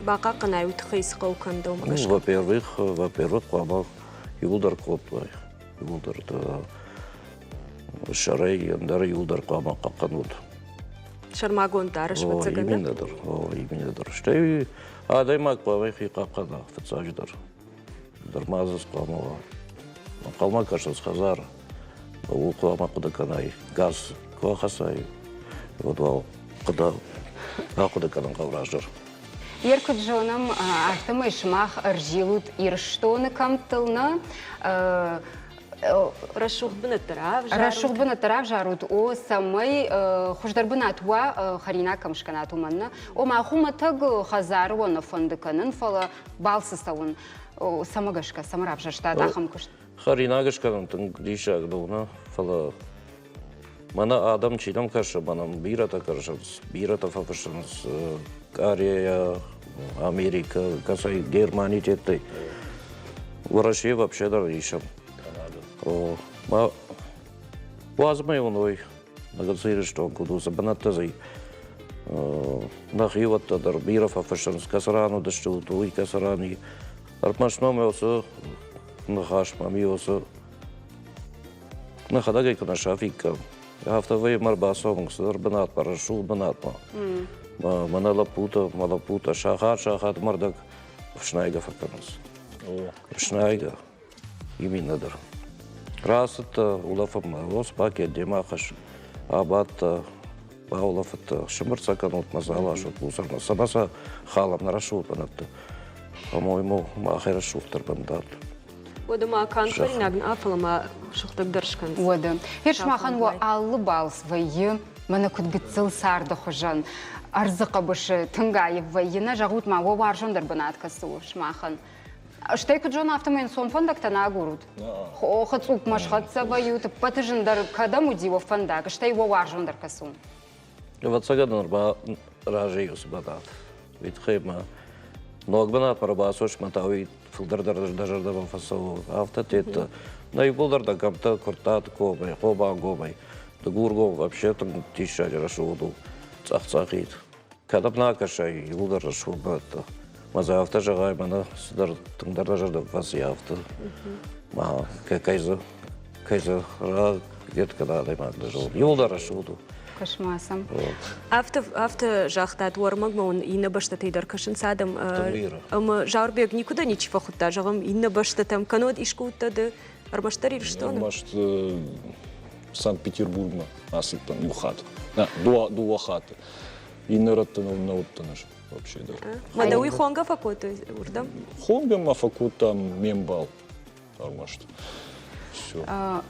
бахъахъхъӕнай, уый тыххӕй цы хъӕуы кӕнын дӕумӕ гӕсгӕ? Ну, во-первых, во-первых, хъуамӕ иууылдӕр кодтой. Иууылдӕр сӕрӕй ӕндӕр иууылдӕр хъуамӕ хъахъхъӕнут. Сӕрмагонд дарӕс ӕвӕццӕгӕн? Именно дӕр, именно дӕр. Стӕй адӕймаг хъуамӕ хи хъахъхъӕна фыццаджыдӕр. Дӕр ма дзы хъуамӕ уа. Ӕнхъӕлмӕ кӕсынц хӕдзары. Ууыл хъуамӕ хъуыды кӕнай. Газ куы ахӕссай, уӕд уал хъуыды ахъуыды кӕнын хъӕуы раздӕр. Ер куыд зонӕм, афтӕмӕй сымах ӕрзилут Ирыстоны кӕмттыл, нӕ? Рӕсугъд бынӕттӕ равзарут. Рӕсугъд бынӕттӕ равзарут, о, цӕмӕй хуыздӕр бынат уа, хӕринаг кӕм скӕнат, уымӕн нӕ. Ома хуымӕтӕг хӕдзары уӕ нӕ фӕнды кӕнын, фӕлӕ балцы цӕуын. Цӕмӕ гӕсгӕ, цӕмӕ равзӕрстат ахӕм куыст? Хӕринаг скӕнын тынг диссаг нӕу, нӕ, фӕлӕ мӕнӕ адӕм чи нӕм кӕсы, мӕнӕ бирӕтӕ кӕсынц, бирӕтӕ фӕфыссынц Корея, Америка, кӕцӕй Германи теттӕй. Уӕрӕсе вообще дӕр исӕм. О, ма уадзмӕ уыной, нагӕцы Ирыстон куыд у, цы бынӕттӕ дзы нӕхиуӕттӕ дӕр бирӕ фӕфыссынц, кӕцы ран уыдысты, уый кӕцы ран и. Ӕрмӕст мӕм уыцы ныхас мӕм уыцы. Нӕхӕдӕг ӕй куы нӕ сафиккам, афтӕ вӕййы мӕ ӕрбацӕуын цыдӕр бынатмӕ, рӕсугъд бынатмӕ. Мӕнӕ лӕппутӕ, мӕ лӕппутӕ сахат-сахат мӕрдӕг ӕфснайгӕ фӕкӕнынц. Ӕфснайгӕ. Именно дӕр. Рацыдтӕ улӕфынмӕ, бакет демӕ ахӕсс, абадтӕ, баулӕфыдтӕ, сымырцӕ кӕнут мӕ заласут мусормӕ, цӕмӕ сӕ халӕм нӕ рӕсугъд бынӕтты. По-моему, махӕй рӕсугъддӕр бынат. Уӕдӕ ма канд хӕринаг нӕ, фӕлӕ ма сыгъдӕг дӕр скӕнынц. Уӕдӕ. Ферсмахӕн уӕ алы балц вӕййы, мӕнӕ куыд гыццыл царды хуызӕн. Ӕрдзы хъӕбысы тынг аив вӕййы. Нӕ зӕгъут ма, уӕ уарзондӕр бынат кӕцы у сымахӕн? Стӕй куыд зон, афтӕмӕй ӕнцон фӕндӕгтӕ нӕ агурут. Хохы цъупмӕ схӕццӕ вӕййут, ӕппӕты зындӕр кӕдӕм уыди уӕ фӕндаг, стӕй уӕ уарзондӕр кӕцы у? Ӕвӕццӕгӕн нырма разӕй уыцы бынат. Уый тыххӕй ма ног бынатмӕ ӕрбацӕуыс мӕ та уый фылдӕр дӕр дӕ зӕрдӕмӕ фӕцӕуы. Афтӕ теттӕ. Нӕ иууылдӕр дӕ кӕмттӕ Куырттаты комӕй, Хъобангомӕй, Дыгургом вообще тынг диссаджы рӕсугъд у, цъӕх-цъӕхид. Кӕдӕм нӕ акӕсай, иууылдӕр рӕсугъд бынӕттӕ. Мӕ дзы афтӕ зӕгъай, мӕнӕ цыдӕр тынгдӕр дӕ зӕрдӕ фӕци афтӕ. Ма кӕй дзы кӕй дзы рагет кӕна адӕймаг дӕ зоны. Иууылдӕр рӕсугъд у. Кӕс-ма сӕм. Афтӕ, афтӕ загътат, уӕрмӕгмӕ уын иннӕ бӕстӕтӕй дӕр кӕсынц адӕм. Ӕмӕ Зауырбег никуыдӕр ничи фӕхуыдта, зӕгъӕм, иннӕ бӕстӕтӕм, кӕннод искуы уыдтӕ ды ӕрмӕстдӕр Ирыстоны? Ӕрмӕст Санкт-Петербургмӕ ацыдтӕн иу хатт. Дыууӕ хатты. Иннӕ рӕтты нӕ уыдтӕн ӕз вообще дӕр. Ма дӕ уый хонгӕ фӕкодтой уырдӕм? Хонгӕ ма фӕкодта ме мбал ӕрмӕст.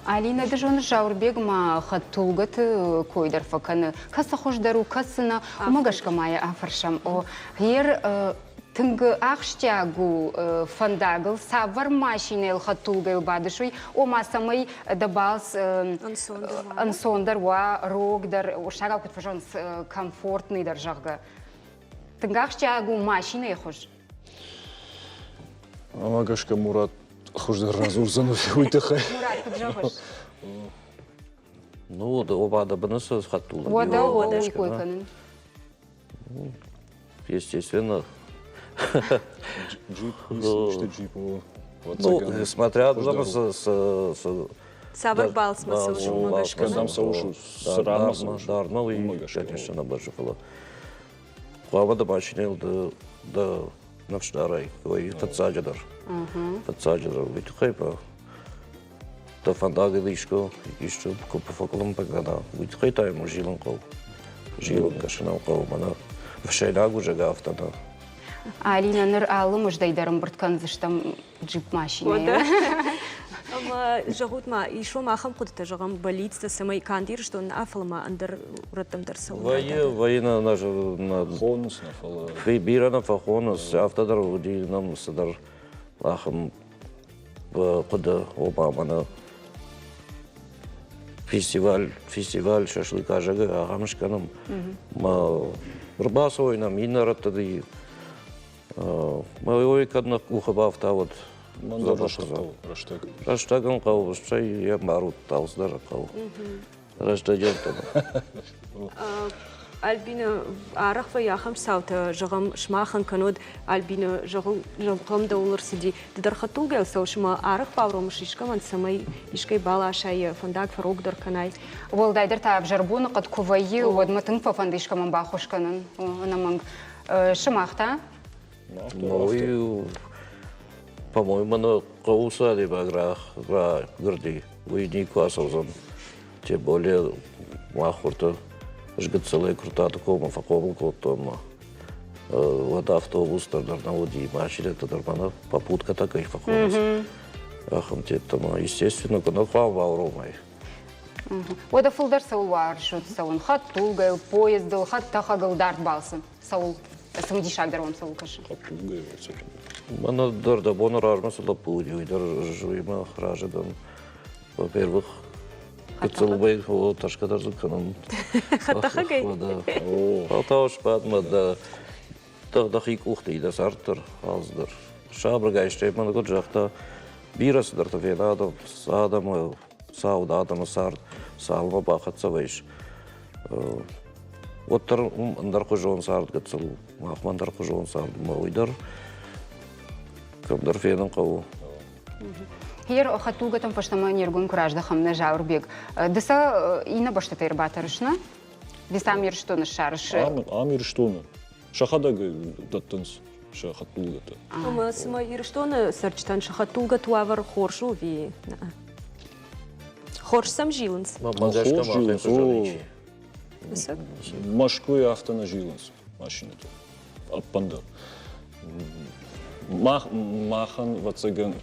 Алинӕ, ды зоныс, Зауырбег ма хӕдтулгӕты кой дӕр фӕкӕны. Кӕцы хуыздӕр у, кӕцы нӕ, уымӕ гӕсгӕ ма йӕ афӕрсӕм. О, гъер тынг ахсджиаг у фӕндагыл, цавӕр машинӕйыл хӕдтулгӕйыл бадыс, уый, ома цӕмӕй дӕ балц ӕнцондӕр уа, рогдӕр, уырыссагау куыд фӕзӕгъынц, комфортныйдӕр, зӕгъгӕ. Тынг ахсджиаг у машинӕйы хуыз. Ӕмӕ гӕсгӕ Мурат хуыздӕр радзурдзӕн уый тыххӕй. Мурат, куыд зӕгъыс? Ну, оба дӕ быны цы хӕдтулгӕ. Уӕдӕ уый кой кӕнын. Естественно. Джип, исты джип у. Ну, смотря цы Цавӕр балцмӕ цӕуыс, уымӕ гӕсгӕ. Кӕдӕм цӕуыс, цы ранмӕ цӕуыс? Дардмӕ уый, конечно, нӕ бӕззы, фӕлӕ хъуамӕ дӕ машинӕйыл дӕ ныфс дарай, уый фыццаджыдӕр. Фыццаджыдӕр уый тыххӕй дӕ фӕндагыл искуы исты куы фӕкъуылымпы кӕна, уый тыххӕй та йӕм зилын хъӕуы. Зилын кӕсын ӕм хъӕуы, мӕнӕ ӕфсӕйнаг уызӕг афтӕ нӕ. Алинӕ, ныр алы мыздӕй дӕр ӕмбырд кӕндзыстӕм джип машинӕйы. Ӕмӕ зӕгъут ма, ис уӕм ахӕм хъуыдытӕ, зӕгъӕм, бӕллицтӕ, цӕмӕй канд Ирыстон нӕ, фӕлӕ ма ӕндӕр рӕттӕм дӕр цӕуын Вӕййы, вӕййы нӕ, нӕ, нӕ хонынц нӕ, фӕлӕ бирӕ нӕ фӕхонынц, афтӕ дӕр уыди нӕм цыдӕр ахӕм хъуыды, ома мӕнӕ фестиваль, фестиваль шашлык азӕгы ахӕм скӕнӕм. Ма ӕрбацӕуой нӕм иннӕ рӕтты Мӕ уый кӕд нӕ къухы бафта, уӕд Мӕн дӕр рӕстӕг хъӕуы, рӕстӕг. Рӕстӕг ын хъӕуы, стӕй йӕ марут алцыдӕр хъӕуы. Рӕстӕджы Альбина, арӕх вӕййы ахӕм цаутӕ, зӕгъӕм, сымахӕн кӕнод Альбина, зӕгъӕм, дӕуыл ӕрцыди, ды дӕр хӕдтулгӕйыл цӕуыс ӕмӕ арӕх бауромыс искӕмӕн, цӕмӕй искӕй баласай, йӕ фӕндаг фӕрогдӕр кӕнай. Уӕлдайдӕр та ӕвзӕр боныхъӕд куы вӕййы, уӕд мӕ тынг фӕфӕнды искӕмӕн баххуыс кӕнын, ӕнӕмӕнг. Сымах та? Ну, по-моему, нӕ хъӕуы цы адӕймаг рагырди, уый никуы ацӕудзӕн. Тем более мах хуырты сгыццылӕй Куырттаты комы фӕхъомыл кодтон ма. Уӕд автобус дӕр нӕ уыди, машинӕтӕ дӕр ма нӕ попуткӕтӕ кӕй фӕхонынц. Ахӕм теттӕ естественно, куы нӕ хъуамӕ бауромай. Уӕдӕ фылдӕр цӕуыл уарзут цӕуын? Хӕдтулгӕйыл, поездыл, хӕдтӕхӕгыл, дард балцы? Цӕуыл? Цымыдисагдӕр уӕм цӕуыл кӕсы? Хӕдтулгӕйыл. Мӕнӕ дӕр дӕ боны размӕ цы лӕппу уыди, уый дӕр уыимӕ разы дӕн. Во-первых, гыццыл уымӕй тӕрсгӕ дӕр дзы кӕнын. Хӕдтӕхӕгӕй? Фӕлтау сбад мӕ дӕ дӕхи къухты и дӕ цард дӕр, алцыдӕр. Сабыргай стӕй мӕн куыд загъта, бирӕ цыдӕртӕ фена адӕм, адӕмы цауд, адӕмы цард, цалынмӕ бахӕццӕ вӕййыс, уӕддӕр уым ӕндӕрхуызон цард гыццыл у, махмӕ ӕндӕрхуызон цард ӕмӕ уый дӕр кӕмдӕр фенын хъӕуы. Гьер хӕдтулгӕтӕм фӕстӕмӕ не ргом куы раздӕхӕм, нӕ Зауырбег, ды сӕ иннӕ бӕстӕтӕй ӕрбатӕрыс, нӕ? Ды сӕ ам Ирыстоны ссарыс? Ам Ирыстоны. Сӕхӕдӕг дӕттынц сӕ хӕдтулгӕтӕ. Ӕмӕ цымӕ Ирыстоны цӕрджытӕн сӕ хӕдтулгӕты уавӕр хорз у ӕви нӕ? Хорз сӕм зилынц? Хорз зилынц, о. Мӕскуыйы афтӕ нӕ зилынц машинӕтӕ. Ӕппындӕр. Мах, махӕн, ӕвӕццӕгӕн,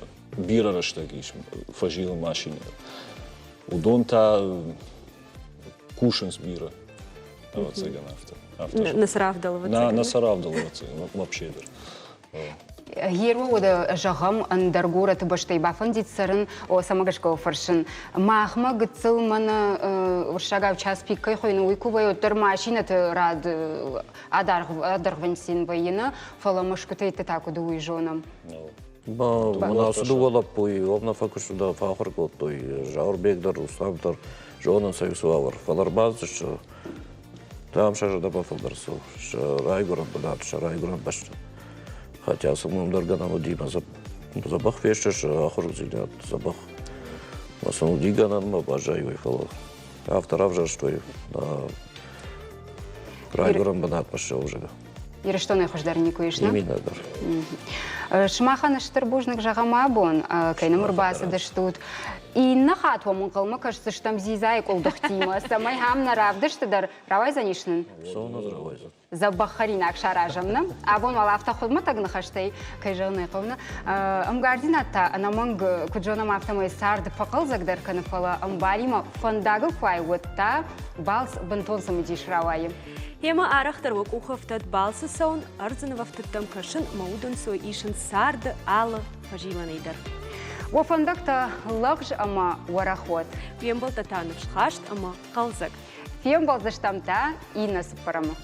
бирӕ рӕстӕг ис фӕзилын машинӕйыл. Уыдон та кусынц бирӕ, ӕвӕццӕгӕн, афтӕ. Нӕ сӕ равдӕлы, ӕвӕццӕгӕн. Нӕ сӕ равдӕлы, ӕвӕццӕгӕн, вообще дӕр. Гъер уӕдӕ, зӕгъӕм, ӕндӕр горӕты бӕстӕй бафӕндид цӕрын, о, цӕмӕ гӕсгӕ фӕрсын. Махмӕ гыццыл мӕнӕ уырыссагау час пик кӕй хуыйны, уый куы вӕййы, уӕддӕр машинӕты рад адаргъвӕнцин вӕййы, нӕ, фӕлӕ Мӕскуытӕй та куыд у, уый зонӕм. Мӕн ацы дыууӕ лӕппуйы уым нӕ фӕкуысты фӕахуыр кодтой. Зауырбег дӕр, Руслан дӕр зонынц сӕ уыцы уавӕр. Фӕлӕ ӕрбацыдысты, там сӕ зӕрдӕмӕ фылдӕр цӕуы, сӕ райгуырӕн бынат, сӕ райгуырӕн бӕстӕ. Хотя сын уым дӕр гӕнӕн уыди мӕ дзӕбӕх фесты сӕ ахуырдзинад, дзӕбӕх. Мӕ сын уыди гӕнӕн мӕ баззайой, фӕлӕ афтӕ равзӕрстой райгуырӕн бынатмӕ ссӕуы, Ирыстонӕй хуыздӕр никуы ис, нӕ? Именно дӕр. Сымахӕн стыр бузныг зӕгъӕм абон, кӕй нӕм ӕрбацыдыстут. Иннӕ хатт уӕм ӕнхъӕлмӕ кӕсдзыстӕм дзидзайы къуылдыхтимӕ, цӕмӕй ам нӕ равдысты дӕр рауайдзӕнис нын? Рауайдзӕн. Дзӕбӕх хӕринаг саразӕм, нӕ? Абон уал афтӕ хуымӕтӕг ныхӕстӕй, кӕй зӕгъын ӕй хъӕуы, нӕ? Ӕмгардзинад та ӕнӕмӕнг, куыд зонӕм, афтӕмӕй цард фӕхъӕлдзӕгдӕр кӕны, фӕлӕ ӕмбалимӕ фӕндагыл куы уай, уӕд та балц бынтон цымыдис рауайы. Йемӕ арӕхдӕр уӕ къухы ӕфтӕд балцы цӕуын, ӕрдзы нывӕфтыдтӕм кӕсын ӕмӕ удӕнцой исын царды алы фӕзилӕнӕй дӕр. Уӕ фӕндӕгтӕ лӕгъз ӕмӕ уӕрӕх уӕд. Уе мбӕлттӕ та ныфсхаст ӕмӕ хъӕлдзӕг. Фембӕлдзыстӕм та иннӕ цыппӕрӕмы.